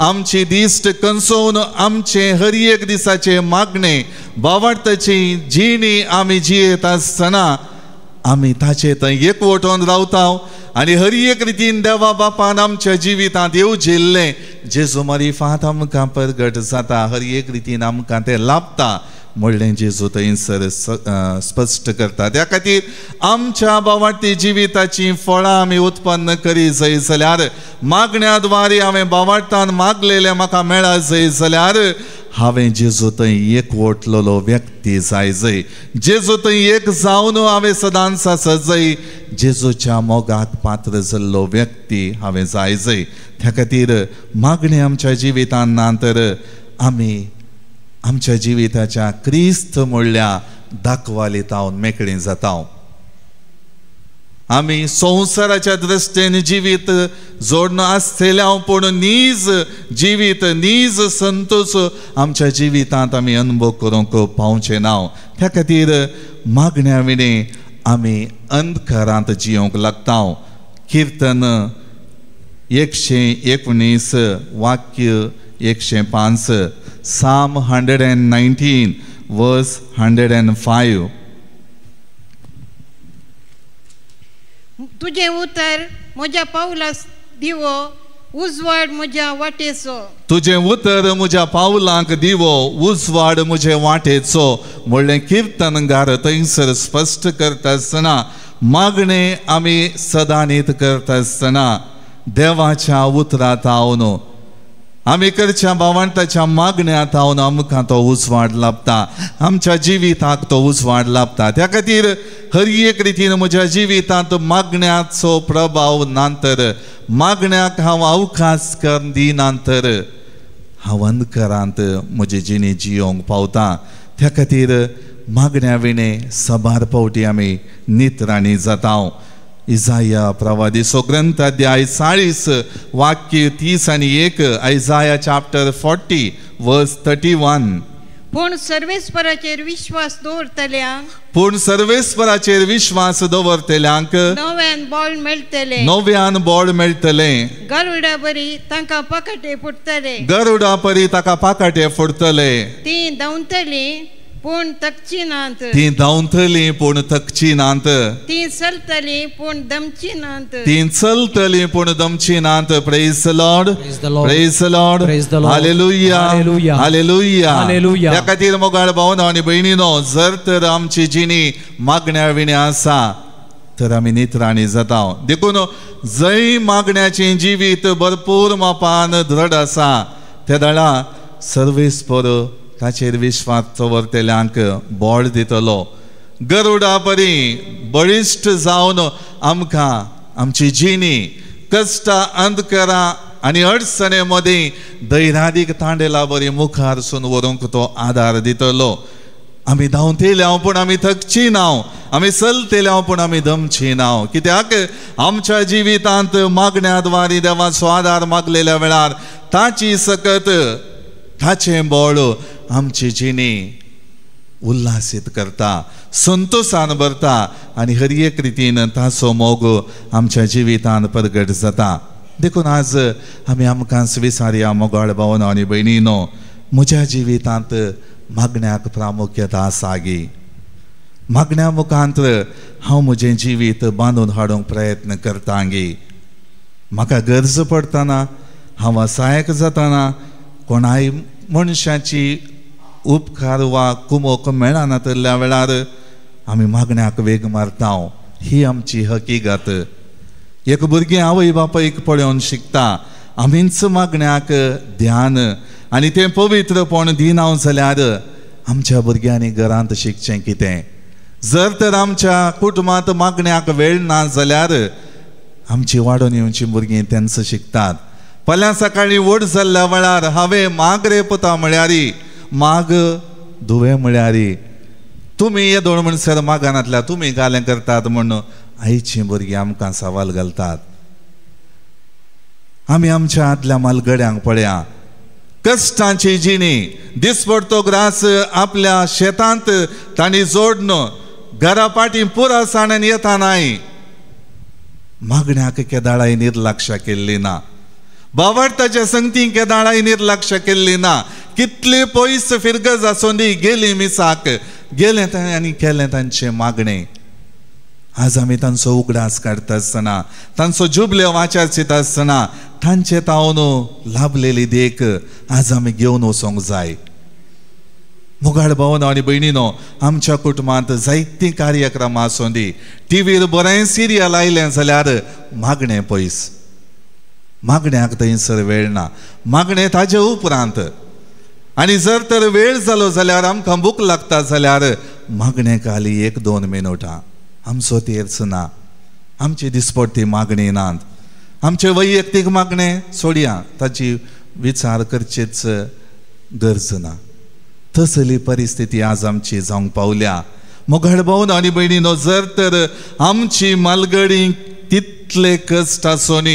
आमची दिश्ट कंसोवन आमचे हर एक दिसाचे मागणे बावार्थाची जिणी आमी जियेत आसतना आमी ताचे थंय एकवटून रावता आनी हर एक रितीन देवा बापान आमच्या जिवितांत येवजिल्लें जेजू मारिफात आमकां परगट जाता, हर एक रितीन आमकां तें लाभता म्हणलें जेजू थंयसर स्पश्ट करता. त्या खातीर आमच्या बावाटी जिविताचीं फळां आमी उत्पन्न करी जाय जाल्यार, मागण्या द्वारे हांवें बावाटान मागलेलें म्हाका मेळा जाय जाल्यार हांवें जेजू थंय एकवटलेलो व्यक्ती जाय जाय, जेजू थंय एक जावन हांवें सदांच आसत जाय, जेजूच्या मोगाक पात्र जाल्लो व्यक्ती हांवें जाय जाय. त्या खातीर मागणें आमच्या जिवितान ना तर आमी आमच्या जिविताच्या क्रिस्त म्हणल्या दाखवाली तावन मेकळी जाता. आमी संवसाराच्या दृश्टीन जिवीत जोडणं आसतलें पूण नीज जिवीत, नीज संतोष आमच्या जिवितांत आमी अनुभव करूंक पावचे ना. त्या खातीर मागण्या विणें आमी अंधकारांत जियोंक लागता. किर्तन 119 वाक्य 105, Psalm 119 verse 105. तुझे उतर म्हज्या पावलाक दिवो, उजवाड म्हज्या वाटेचो. तुझे उतर म्हज्या पावलांक दिवो, उजवाड म्हजे वाटेचो म्हणलें किर्तनगार थंयसर स्पश्ट करता आसतना, मागणें आमी सदांनीत करता आसतना देवाच्या उतरांत हांव आमी करच्या भावांताच्या मागण्यांत हांव आमकां तो उजवाड लाभता, आमच्या जिविताक तो उजवाड लाभता. त्या खातीर हर एक रितीन म्हज्या जिवितांत मागण्याचो प्रभाव ना तर, मागण्याक हांव अवकाश करून दिना तर हांव अंधकारांत म्हजी जिणी जियोंक पावता. त्या खातीर मागण्या विणें साबार फावटी आमी नित्राणी जाता. इजाया प्रवादीचो ग्रंथ अध्याय 40 वाक्य 31, आयजाया चॅप्टर 40 वर्स 31. पूण सर्वेस्पराचेर विश्वास दवरतल्यांक, पूण सर्वेस्पराचेर विश्वास दवरतल्यांक नव्यान बळ मेळटलें, नव्यान बळ मेळटलें, गरुडा बरी तांकां पाकाटे फुटतले, गरुडा परी ताका पाकाटे फुटतले, ती धांवतली पूण थकची नात, ती धांवतली पूण थकची नात, ती चलतली पूण दमची नात, ती चलतली पूण दमची नात. Praise the Lord, praise the Lord, hallelujah, hallelujah. त्या खातीर मोगाळ भावना आनी भयणीनो, जर तर आमची जिणी मागण्या विणे आसा तर आमी नित्राणी जाता. देखून जंय मागण्याचें जिवीत भरपूर मापान दृढ आसा त्या दळा सर्वेस्पर ताचेर विश्वास दवरतल्यांक बळ दितलो. गरुडा परी बळिश्ट जावन आमकां आमची जिणी कश्टां, अंधकारां आनी अडचणे मदीं धैर्यादीक तांडेला बरी मुखार सून व्हरूंक तो आदार दितलो. आमी धांवतले पूण आमी थकची ना, आमी चलतले पूण आमी दमची ना. कित्याक आमच्या जिवितांत मागण्या द्वारी देवाचो आदार मागलेल्या वेळार ताची सकत, ताचें बळ आमची जिणी उल्हासीत करता, संतोषान भरता आनी हर एक रितीन ताचो मोग आमच्या जिवितान परगट जाता. देखून आज आमी आमकां विसारया मोगाळ भावना आनी भयणीनो, म्हज्या जिवितांत मागण्याक प्रामुख्यता आसा गी? मागण्या मुखांत हांव म्हजें जिवीत बांदून हाडूंक प्रयत्न करता गी? म्हाका गरज पडटना, हांव असहायक जातना, कोणाय मनशाची उपकार वा कुमोक मेळना तल्ल्या वेळार आमी मागण्याक वेग मारता. ही आमची हकीगत. एक भुरगें आवय बापायक पळोवन शिकता, आमीच मागण्याक ध्यान आनी तें पवित्रपण दिना जाल्यार आमच्या भुरग्यांनी घरांत शिकचें कितें? जर तर आमच्या कुटुंबांत मागण्याक वेळ ना जाल्यार आमची वाडोवन येवची भुरगीं तेंच शिकतात. फाल्यां सकाळीं व्हड जाल्ल्या वेळार हांवें माग रे पुता म्हळ्यारी, माग धुवे म्हळ्यारी, तुमी येदोळ म्हणसर मागानांतल्या तुमी गालें करतात म्हूण आयचीं भुरगीं आमकां सवाल घालतात. आमी आमच्या आदल्या मालगड्यांक पळया, कश्टांची जिणी, दिसपडतो ग्रास आपल्या शेतांत तांणी जोडन घरा पाटी पुरा साणान येता नाय, मागण्याक केदाळाय निर्लक्ष केल्ली ना, बावडताच्या संगती केदाळाय निर्लक्ष केल्ली ना. कितली पयस फिरगज आसून दी गेली मिसाक गेले आनी केलें तांचें मागणें. आज आमी तांचो उगडास काडटा आसतना, तांचो जुबले वाचार आसतना तांचे तावन लाभलेली देख आज आमी घेवन वचोंक जाय. मोगाळ भावनो आनी भयणीनो, आमच्या कुटुंबांत जायतीं कार्यक्रम आसूं दी, टिवीर बरें सिरियल आयलें जाल्यार मागणें पयस, मागण्याक थंयसर वेळ ना, मागणें ताजे उपरांत. आनी जर तर वेळ जालो जाल्यार आमकां भूक लागता जाल्यार मागणें खाली 1-2 मिनटां आमचो तेर्च ना, आमची दिसपडटी मागणी नात, आमचे वैयक्तीक मागणें सोडया, ताची विचार करचेच गरज ना. तसली परिस्थिती आज आमची जावंक पावल्या. मोगाळ भावनो आनी भयणीनो, जर तर आमची मालगडी तितले कश्ट आसून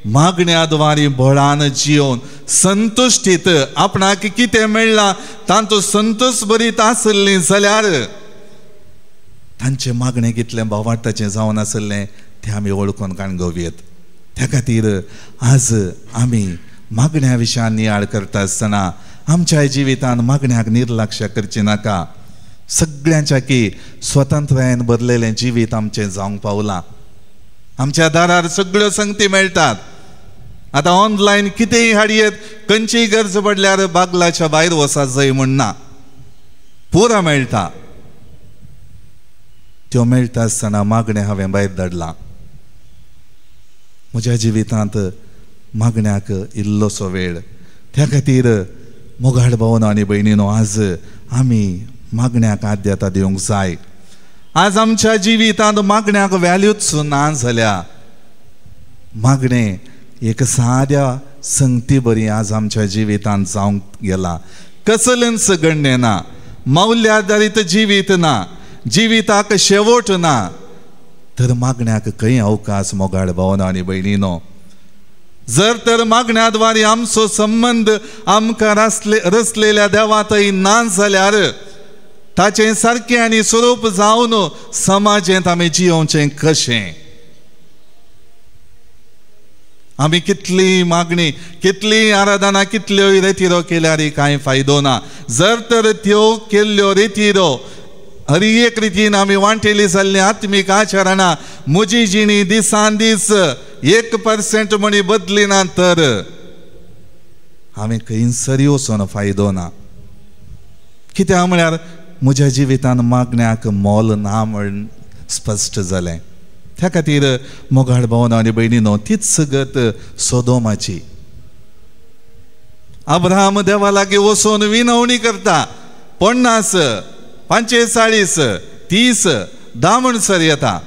मागण्या द्वारी बळान जियोवन संतुश्टीत आपणाक कितें मेळ्ळां तांचो संतोष बरीत आसली जाल्यार तांचें मागणें कितलें भावार्थाचें जावन आसलें तें आमी वळखून काणगोवयेत. त्या खातीर आज आमी मागण्या विशयान नियाळ करता आसतना आमच्या जिवितान मागण्याक निर्लक्ष करचें नाका. सगळ्यांच्या की स्वतंत्रायेन भरलेलें जिवीत आमचें जावंक पावलां. आमच्या दारार सगळ्यो संगती मेळटात. आतां ऑनलायन कितेंय हाडयेत, खंयचीय गरज पडल्यार बागलाच्या भायर वचत जाय म्हण ना, पुरा मेळटा. त्यो मेळटा आसतना मागणें हांवें भायर धाडलां. म्हज्या जिवितांत मागण्याक इल्लोसो वेळ. त्या खातीर मोगाळ भावनो आनी भयणीनो, आज आमी मागण्याक आद्यता दिवंक जाय. आज आमच्या जिवितांत मागण्याक व्हॅल्यूच ना जाल्या. मागणें एक साद्या संगती बरी आज आमच्या जिवितांत जावंक गेला. कसलेंच गणणें ना, मौल्याधारीत जिवीत ना, जिविताक शेवट ना, तर मागण्याक खंय अवकाश मोगाळ भावनो आनी भयणीनो. जर तर मागण्याद्वारे आमचो संबंद आमकां रचलेल्या देवातय ना जाल्यार ताचें सारकें आनी स्वरूप जावन समाजेंत आमी जियोवचें कशें? आमी कितली मागणी, कितली आराधना, कितल्यो रेतिरो केल्यार कांय फायदो ना. जर तर त्यो केल्ल्यो रेतिरो हर एक रितीन आमी वांटेली जाल्ली आत्मीक आचरणां म्हजी जिणी दिसान दीस 1% म्हणी बदली ना तर हांवें खंयसरी वचून फायदो ना. कित्याक म्हळ्यार म्हज्या जिवितान मागण्याक मोल ना म्हण स्पश्ट जालें. त्या खातीर मोगाळ भावनो आनी भयणीनो, तीच गत सोदोमाची. अब्राहम देवा लागीं वचून विनवणी करता, 50, 45, 30, 10 म्हणसर येता.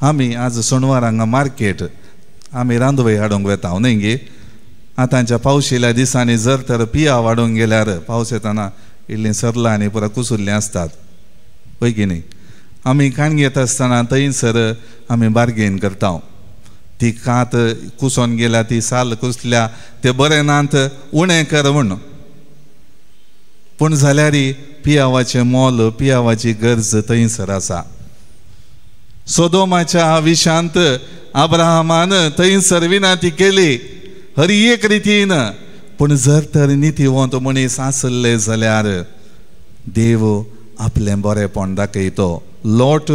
आमी आज सोनवार हांगा मार्केट आमी रांदवय हाडूंक वेता न्हय गे. आतांच्या पावशिल्या दिसांनी जर तर पिया वाडूंक गेल्यार पावस येताना इल्लीं सरलां आनी पुरा कुसुल्लीं आसतात, हय की न्ही. आमी काणगी येता आसतना थंयसर आमी बार्गेन करता. ती कात कुसोन गेल्या, ती साल कुसल्या, ते बरें नात, उणें कर म्हूण. पूण जाल्यार पियावाचें मोल, पियावाची गरज थंयसर आसा. सोदोमाच्या विशांत अब्राहमान थंयसर विनंती केली हर एक रितीन. पूण जर तर नितीवंत मनीस आसले जाल्यार देव आपलें बरेंपण दाखयतो. लोट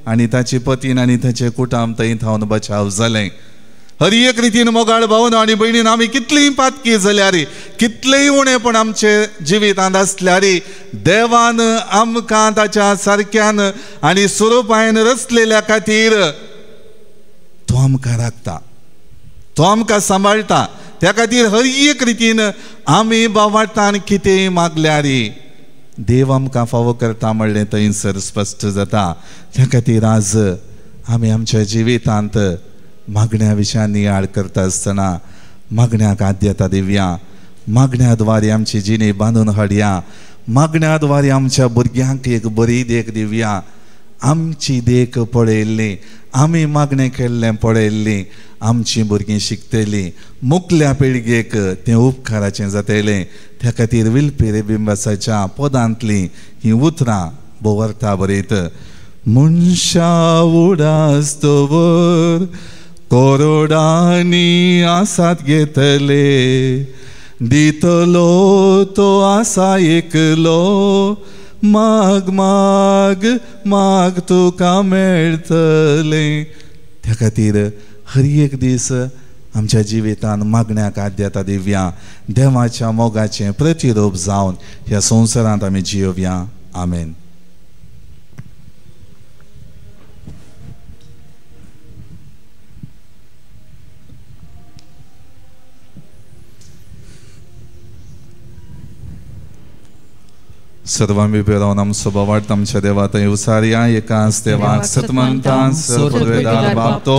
आनी ताची पतीन आनी ताचें कुटुंब थंय थावन बचाव जालें. हर एक रितीन मोगाळ भावनो आनी भयणीन, आमी कितलीय पातकी जाल्यार, कितलेय उणेपण आमचे जिवितांत आसल्यार देवान आमकां ताच्या सारक्यान आनी स्वरुपान रचलेल्या खातीर तो आमकां राखता, तो आमकां सांबाळटा. त्या खातीर हर एक रितीन आमी बावाटान कितेंय मागल्यार देव आमकां फावो करता म्हणलें थंयसर स्पश्ट जाता. त्या खातीर आज आमी आमच्या जिवितांत मागण्या विशयान नियाळ करता आसतना मागण्याक आद्यता दिवया, मागण्या द्वारे आमची जिणी बांदून हाडया, मागण्या द्वारे आमच्या भुरग्यांक एक बरी देख दिवया. आमची देख पळयल्ली, आमी मागणें केल्लें पळयल्ली आमची भुरगीं शिकतलीं, मुखल्या पिळगेक तें उपकाराचें जातलें. त्या खातीर विल्पी रेबिंबासाच्या पदांतलीं हीं उतरां भोवर्ता बरयत. मनशा उडास दवर करोडांनी आसात घेतले, दितलो तो आसा एकलो, माग माग माग तुका मेळटलें. त्या खातीर हर एक दीस आमच्या जिवितान मागण्याक आद्यता दिवया, देवाच्या मोगाचें प्रतिरूप जावन ह्या संवसारांत आमी जियोवया. आमेन. सर्वांबी पेरावन आमचो बावाट आमच्या देवा थंय उसारया. एकाच देवाक सतमंता सर्ववेदार बापतो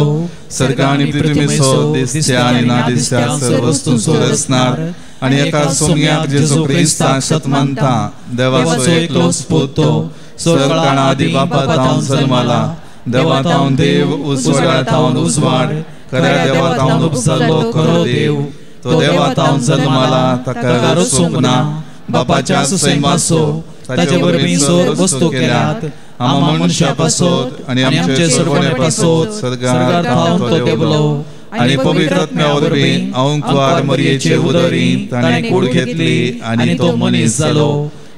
सर्ग आनी पृथ्वीचो दिसत्या आनी ना दिसत्या सर्व वस्तूंचो रचणार आनी एका सोम्याक जेजू क्रिस्ताक सतमंता देवाचो एकलोच पूत तो सर्व आदी बापा तावन जल्मला, देवा तावन देव, उजवाडा तावन उजवाड, खऱ्या देवा तावन उपजल्लो खरो देव, तो देवा तावन जल्मला, ताका रचूंक ना, बापाच्या सैमाचो ताचे वरवीं सर्व वस्तू केल्यात, आमा मनशा पासत आनी आमचे सर्वणे पासत सर्गार थावन तो देवलो आनी पवित्र आत्म्या वरवीं अंकुआर मरियेचे उदरी ताणें कूड घेतली आनी तो मनीस जालो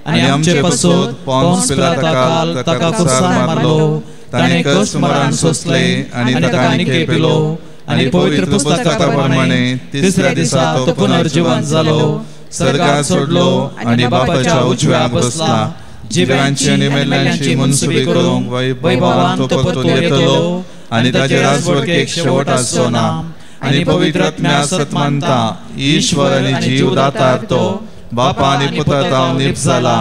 आनी आमचे पासत पोन्स पिलाता ताका खुर्सार मारलो, ताणें कश्ट मरण सोंसलें आनी ताका निके पिलो आनी पवित्र पुस्तका प्रमाणे तिसऱ्या दिसा तो पुनर्जिवन जालो, सर्गार सोडलो आनी बापाच्या उजव्याक बसला, जिव्यांची आनी मेल्ल्यांची मनसुबी करूंक वैभवान तो परतून येतलो आनी ताचे राजवटकेक शेवट आसचो ना. आनी पवित्र आत्म्या सतमानता ईश्वर आनी जीव दातार तो बापा आनी पुता तावन निपजाला,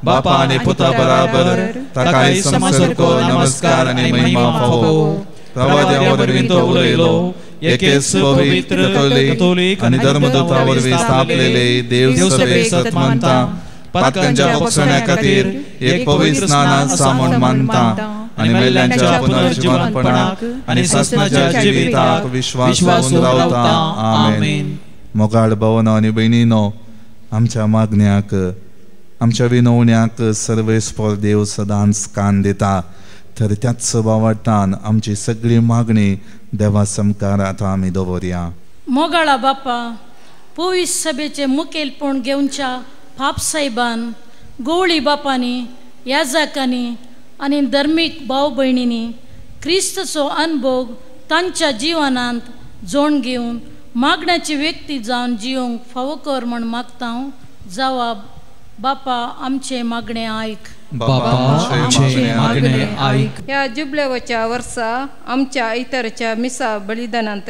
बापा आनी पुता बराबर ताकाय समसारको नमस्कार आनी महिमा फावो. प्रवाद्या वरवीं तो उलयलो, एकेच पवित्र कथोलीक आनी धर्मदूता वरवीं स्थापलेले देव सभेक सतमानता पातकांच्या बक्षण्या खातीर एक पवित्र स्नान आसा म्हूण मानता आनी मेल्ल्यांच्या पुनर्जिवनपणाक आनी सासणाच्या जिविताक विश्वास दवरून रावता. आमेन. मोगाळ भावनो आनी भयणीनो, आमच्या मागण्याक आमच्या विनवण्याक सर्वेस्पर देव सदांच कान दिता, तर त्याच बावटान आमची सगळी मागणी देवा समकार आतां आमी दवरया. मोगाळा बापा, पवित्र सभेचे मुखेलपण घेवच्या पाप साहेबान, गवळी बापांनी, याजकांनी आनी धर्मीक भाव भयणींनी क्रिस्ताचो अनभोग तांच्या जिवनांत जोण घेवन मागण्याची व्यक्ती जावन जिवंक फावो कर म्हण मागता. जवाब बापा आमचे मागणे आयक. बापा आमचे मागणे आयक. ह्या जुबलेवाच्या वर्सा आमच्या इतरच्या मिसा बलिदानांत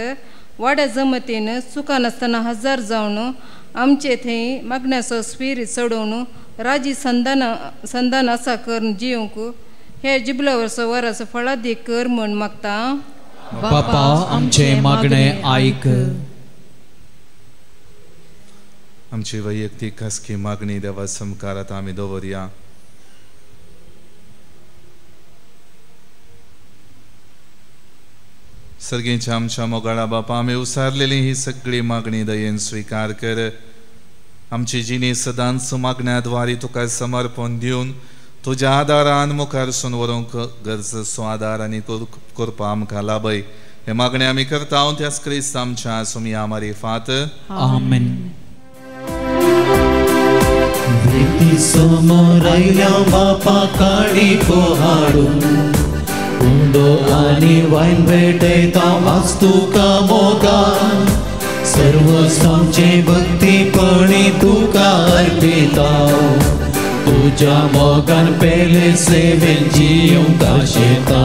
वाड्या जमतीन चुका नासतना हजर जावन आमचे थंय मागण्याचो स्पिरीत चडोवन राजी संदान संदान आसा करून जिवंक हे जुबले वर्स वरस फळादीक कर म्हूण मागता. बापा आमचे मागणे आयक. आमची वैयक्तीक खासगी मागणी देवा समकार आतां आमी दवरया. सर्गेच्या आमच्या मोगाळा बापा, आमी उसारलेली ही सगळी मागणी दयेन स्विकार कर. आमची जिणी सदांच मागण्या द्वारे तुका समर्पण दिवन तुज्या आदारान मुखार सून व्हरूंक गरजेचो आदार आनी करपा आमकां लाभय. हे मागणे आमी करता त्याच क्रिस्त आमच्या सुमिया मारिफात. आमेन. समोर आयल्या बापा काडी पोहाडून उंडो आनी वायन भेटयता आज तुका मोगान, सर्वस्वांचे भक्तीपणी तुका अर्पिता, तुज्या मोगान पेले सेवेन जिवंक आशेता.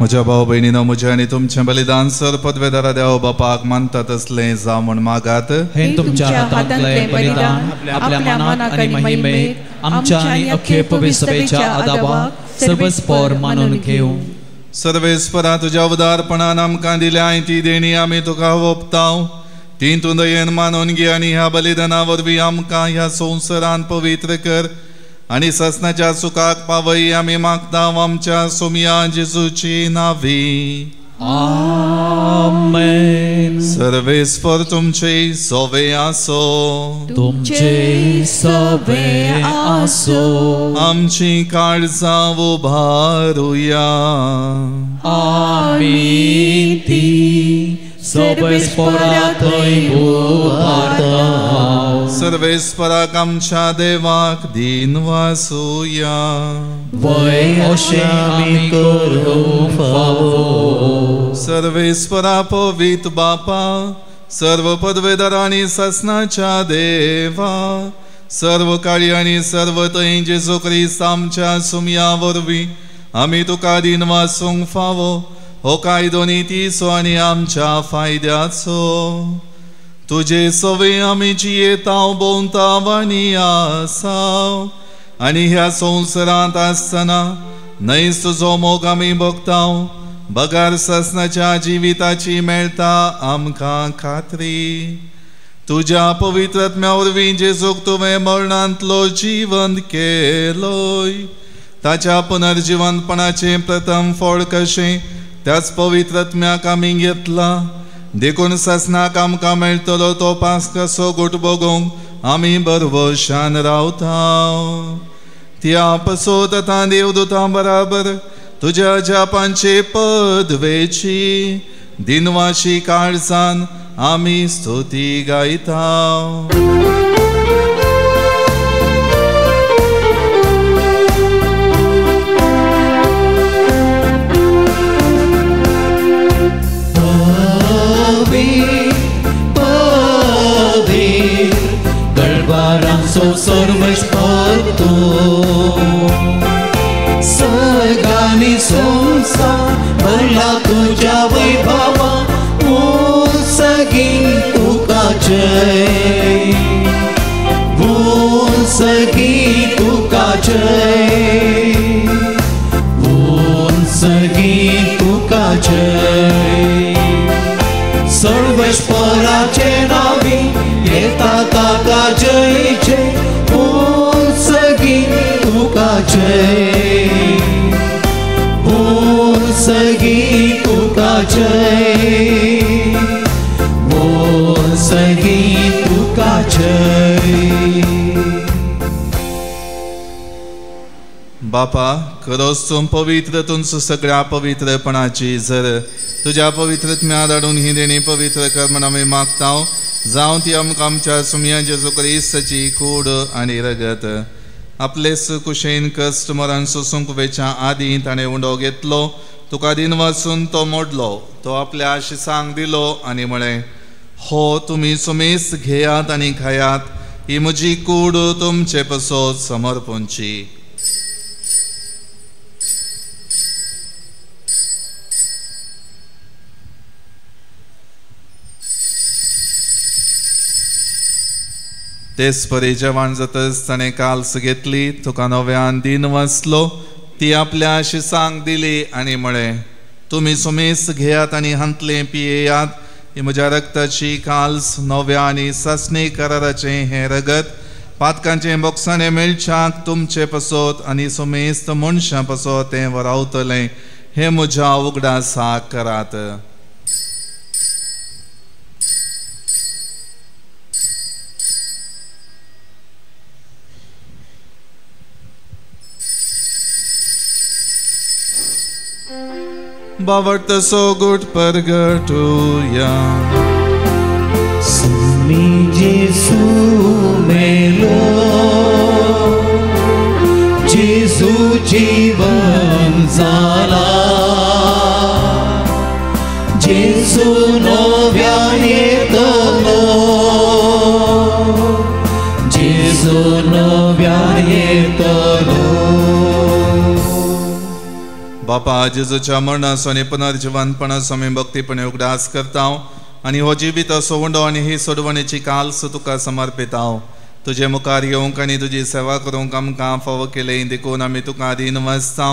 म्हज्या भाव भयणीनो, म्हजें आनी तुमचें बलिदान सर पदवेदारा देव बापाक मानता तसलें जावं म्हूण मागात. हे तुमच्या हातांतलें बलिदान आपल्या मनाक आनी महिमेक आमच्या आनी अख्खे पवित्र सभेच्या आदाबाक सर्वस्पर मानून घेवं. सर्वेस्परा, तुज्या उदारपणान आमकां दिल्या ती देणी आमी तुका ओंपताव. ती तूं दयेन मानून घे आनी ह्या बलिदाना वरवीं आमकां ह्या संवसारान पवित्र कर आनी ससनाच्या सुखाक पावय. आमी मागता आमच्या सोमया जेजूची नावी. आमेन. सर्वेस्पर तुमचे सोवे आसो. तुमचे सोवे आसो. आमची काळजां उबारुया. आमी ती सर्वेस्परा थंय उबारता. सर्वेस्पराक आमच्या देवाक दिन वासुया. वय अशें आमी करूंक फावो. सर्वेस्परा पवित्र बापा, सर्व पदवेदार आनी ससनाच्या देवा, सर्व काळी आनी सर्व थंय जेजू क्रिस्त आमच्या सुमया वरवीं आमी तुका दिन वासूंक फावो. हो कायदो नितीचो आनी आमच्या फायद्याचो. तुजे सवे आमी जियेताव, भोंवताव आनी आसाव आनी ह्या संवसारांत आसतना न्हयच तुजो मोग आमी भोगताव. बगार ससनाच्या जिविताची मेळटा आमकां खात्री. तुज्या पवित्र आत्म्या वरवीं जेजूक तुवें मरणांतलो जिवंत केलोय, ताच्या पुनर्जिवंतपणाचें प्रथम फळ कशें त्याच पवित्र आत्म्याक आमी घेतला. देखून ससनाक आमकां मेळटलो तो पास कसो गोट बगोवंक आमी बरवशान रावता. त्या पसोत आतां देवदूतां बराबर तुज्या जापांचे पदवेची दिनवाशी काळजान आमी स्तुती गायता. दरबारांचो सर्वेस्पर तूं, सर्गानी संवसार भरला तुज्या वैभवा. सगी तुका जय, सगी तुका जय, सगी तुका जय. सर्वेस्पराचे नावी येता ताका जय जय, सगी तुका जय, सगी तुका जय, सगी तुका जय. बापा, खरोच तूं पवित्र, तुमचो सगळ्या पवित्रपणाची जर तुज्या पवित्र आत्म्या धाडून ही देणी पवित्र कर म्हण आमी मागता. जावं ती आमकां आमच्या सुमया जेजू क्रिस्ताची कूड आनी रगत. आपलेच कुशेन कश्ट मरण सोसूंक वेच्या आदीं ताणें उंडो घेतलो, तुका दिन वाचून तो मोडलो, तो आपल्या शिसांक दिलो आनी म्हळें, हो तुमी सुमेस घेयात आनी खायात, ही म्हजी कूड तुमचे पसत समर्पणची. तेच परी जेवण जातच ताणें काल्स घेतली, तुका नव्यान दिन वाचलो, ती आपल्या शिसांक दिली आनी म्हळें, तुमी सुमेस घेयात आनी हांतलें पियेयात, ही म्हज्या रक्ताची काल्स, नव्या आनी सासणी कराराचें हें रगत पातकांचें बोक्साणें मेळच्याक तुमचे पसत आनी सुमेस्त मनशां पसत तें वरावतलें. हें म्हज्या उगडासाक करात. बावट सोगुट परगटुया. सुमी जेसू मेलो, जेसू जीवन जाला, जेसू नव्यान येतलो, जेसू नव्यान येतलो. बापा, जेजूच्या मरणाचो आनी पुनर्जिवनपणाचो आमी भक्तीपणे उगडास करता आनी हो जिविताचो उंडो आनी ही सोडवणेची काल्स तुका समर्पिता. तुजे मुखार येवंक आनी तुजी सेवा करूंक आमकां फावो केलें देखून आमी तुका अधीन वसता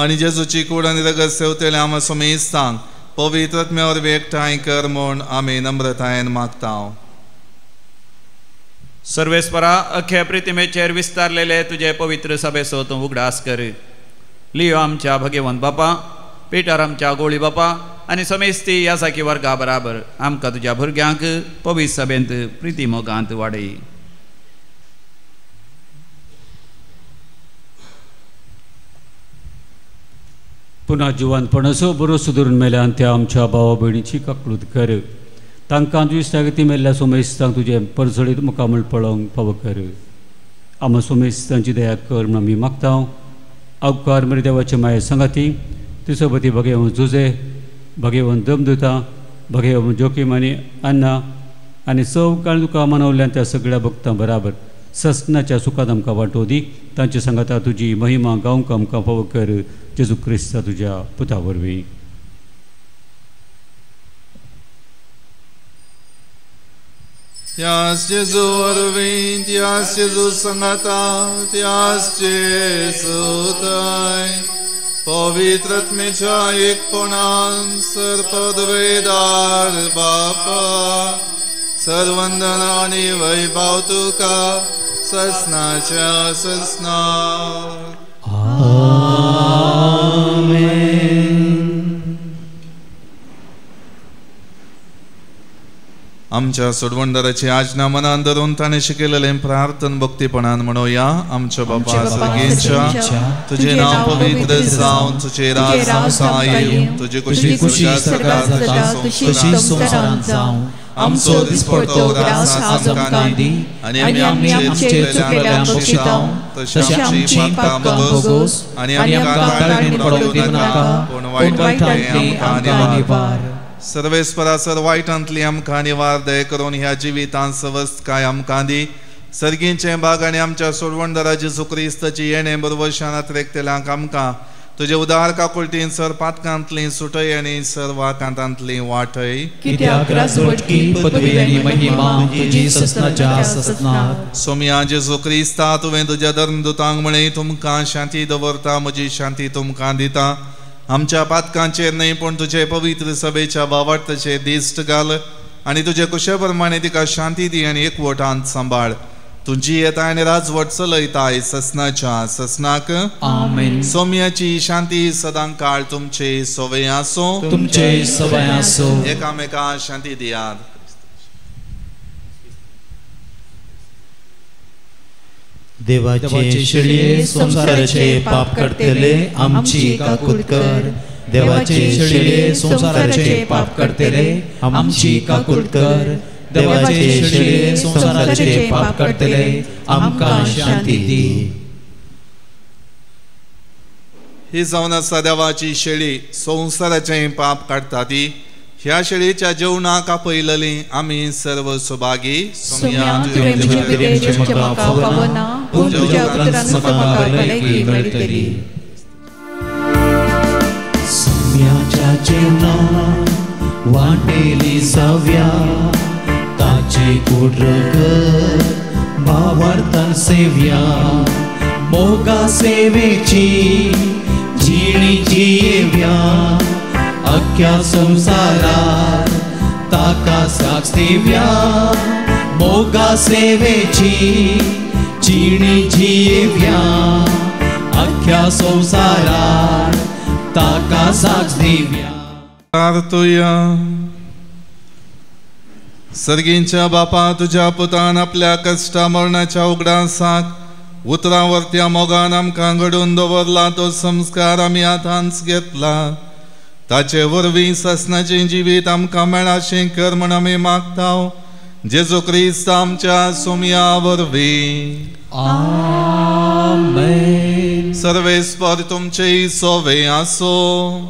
आनी जेजूची कूड आनी रगत सेवतले आमा सोमेस्तांक पवित्र आत्म्या वरवीं एकठांय कर म्हूण आमी नम्रतायेन मागता. सर्वेस्परा, अख्या प्रितिमेचेर विस्तारलेले तुजे पवित्र सभेचो तूं उगडास कर. लियो आमच्या भगवंत बापा, पिटर आमच्या गोळी बापा आनी समेस्ती ह्या साकी वर्गा बराबर आमकां तुज्या भुरग्यांक पवित्र सभेंत प्रिती मोगांत वाडय. पुन्हा जिवंतपणाचो बरो सुदरून मेल्यान त्या आमच्या भावा भयणीची काकळूत कर. तांकां तुजी सागती मेल्ल्या सोमेस्तांक तुजें परजळीत मुखामळ पळोवंक फावो कर. आमा सोमेस्तांची दया कर म्हूण आमी मागता. आवकार मरे देवाचे माये सांगाती तुसोबती भगेवन जुजे, भगेवन दमदुता, भगेवन जोकीम आनी अन्ना आनी सव काळ तुका मनवल्यान त्या सगळ्या भक्तां बराबर ससनाच्या सुखांत आमकां वांटो दी. तांचे सांगाता तुजी महिमा गावंक आमकां फावो कर. जेजू क्रिस्ता तुज्या पुता वरवीं. त्यास जेजू वरवीं, त्यास जेजू सांगाता, त्यास जेजू थंय पवित्र आत्म्याच्या एकपणान सर्वपदवेदार बापा, सर्वंदन आनी वैभव तुका ससनाच्या ससनाक. आमच्या सोडवणदाराची आज्ञा मनान धरून ताणें शिकयलेलें प्रार्थन भक्तीपणान म्हणूया. आमच्या बापा सर्गेच्या, तुजें नांव पवित्र जावं, तुजें राज आमकां येवं, तुजी खुशी स्वर्गांत जाता तशी संवसारांत जावं. आमचो दिसपडतो ग्रास आज आमकां दी आनी आमी आमचे चुकलेल्यांक बक्षिता तशी आमची पापकां भोगोस आनी आमकां ताळणेंत पडूंक दिवनाका, पूण वायटांतली आमकां निवार. सर्वेस्परा सर वायटांतली आमकां निवार. दया करून ह्या जिवितांत सवस्तकाय आमकां दी. सर्गींचें भाग आनी आमच्या सोडवणदारा जेजू क्रिस्ताची येणें बरोबर अत्रेकतल्यांक आमकां तुजे उदार काकुळटीन सर पातकांतली सुटय आनी सर वाकांतांतली वाटय. कित्याक राजवटकी पदवी आनी महिमा तुजी ससनाच्या ससनाक. सोमया जेजू क्रिस्ता, तुवें तुज्या धर्मदूतांक म्हळें, तुमकां शांती दवरता, म्हजी शांती तुमकां दिता. आमच्या पातकांचेर न्हय पूण तुजे पवित्र सभेच्या भावार्थाचेर दिश्ट घाल आनी तुजे कुशे प्रमाणे तिका शांती दी आनी एकवटांत सांबाळ. तुजी येता आनी राजवट चलयताय ससनाच्या ससनाक. आमेन. सोम्याची शांती सदां काळ तुमचे सवय आसो, तुमचे सवय आसो. एकामेका शांती दियात. देवाचे शेळये संवसाराचे पाप करतले आमची काकूत कर. देवाचे शेळये संवसाराचे पाप करतले आमची काकूत कर. देवाचे शेळये संवसाराचे पाप करतले आमकां शांती दी. ही जावन आसा देवाची शेळी, संवसाराचें पाप काडटा ती. ह्या शेळीच्या जेवणाक आपयलली आमी सर्व सुभागी. सोम्याच्या जेवणाक वाटेली जाव्या, ताचे कूड रगत भावार्थान सेव्या. मोगा सेवेची जिणी जियेव्या, अख्ख्या संवसारात ताका साक्ष दिव्या. मोगा सेवेची जिणी जियेव्या, अख्ख्या संवसारात ताका साक्ष दिव्या. सर्गींच्या बापा, तुज्या पुतान आपल्या कश्टा मरणाच्या उगडासाक उतरां वरत्या मोगान आमकां घडून दवरला तो संस्कार आमी आतांच घेतला. ताचे वरवीं ससनाचें जिवीत आमकां मेळाशें कर म्हण आमी मागता. जेजू क्रिस्त आमच्या सोमया वरवीं. आमेन. सर्वेस्पर तुमचे सोवे आसो,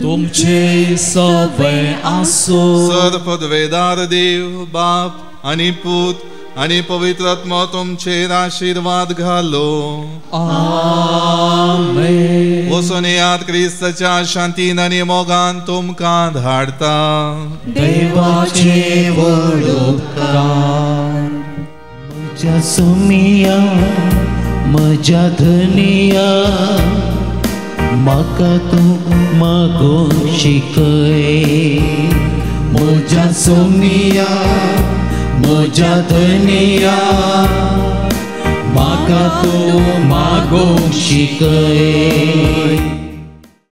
तुमचे सोवे आसो. सर पदवेदार देव बाप आनी पूत आनी पवित्र आत्मो तुमचेर आशिर्वाद घालो. आमेन. वचून येयात, क्रिस्ताच्या शांतीन आनी मोगान तुमकां धाडता. देवाचे व्हड उपकार. म्हज्या सोमिया, म्हज्या धनिया, म्हाका तूं मागूंक शिकय. म्हज्या सोमिया, म्हज्या धनिया, म्हाका तूं मागूंक शिकय.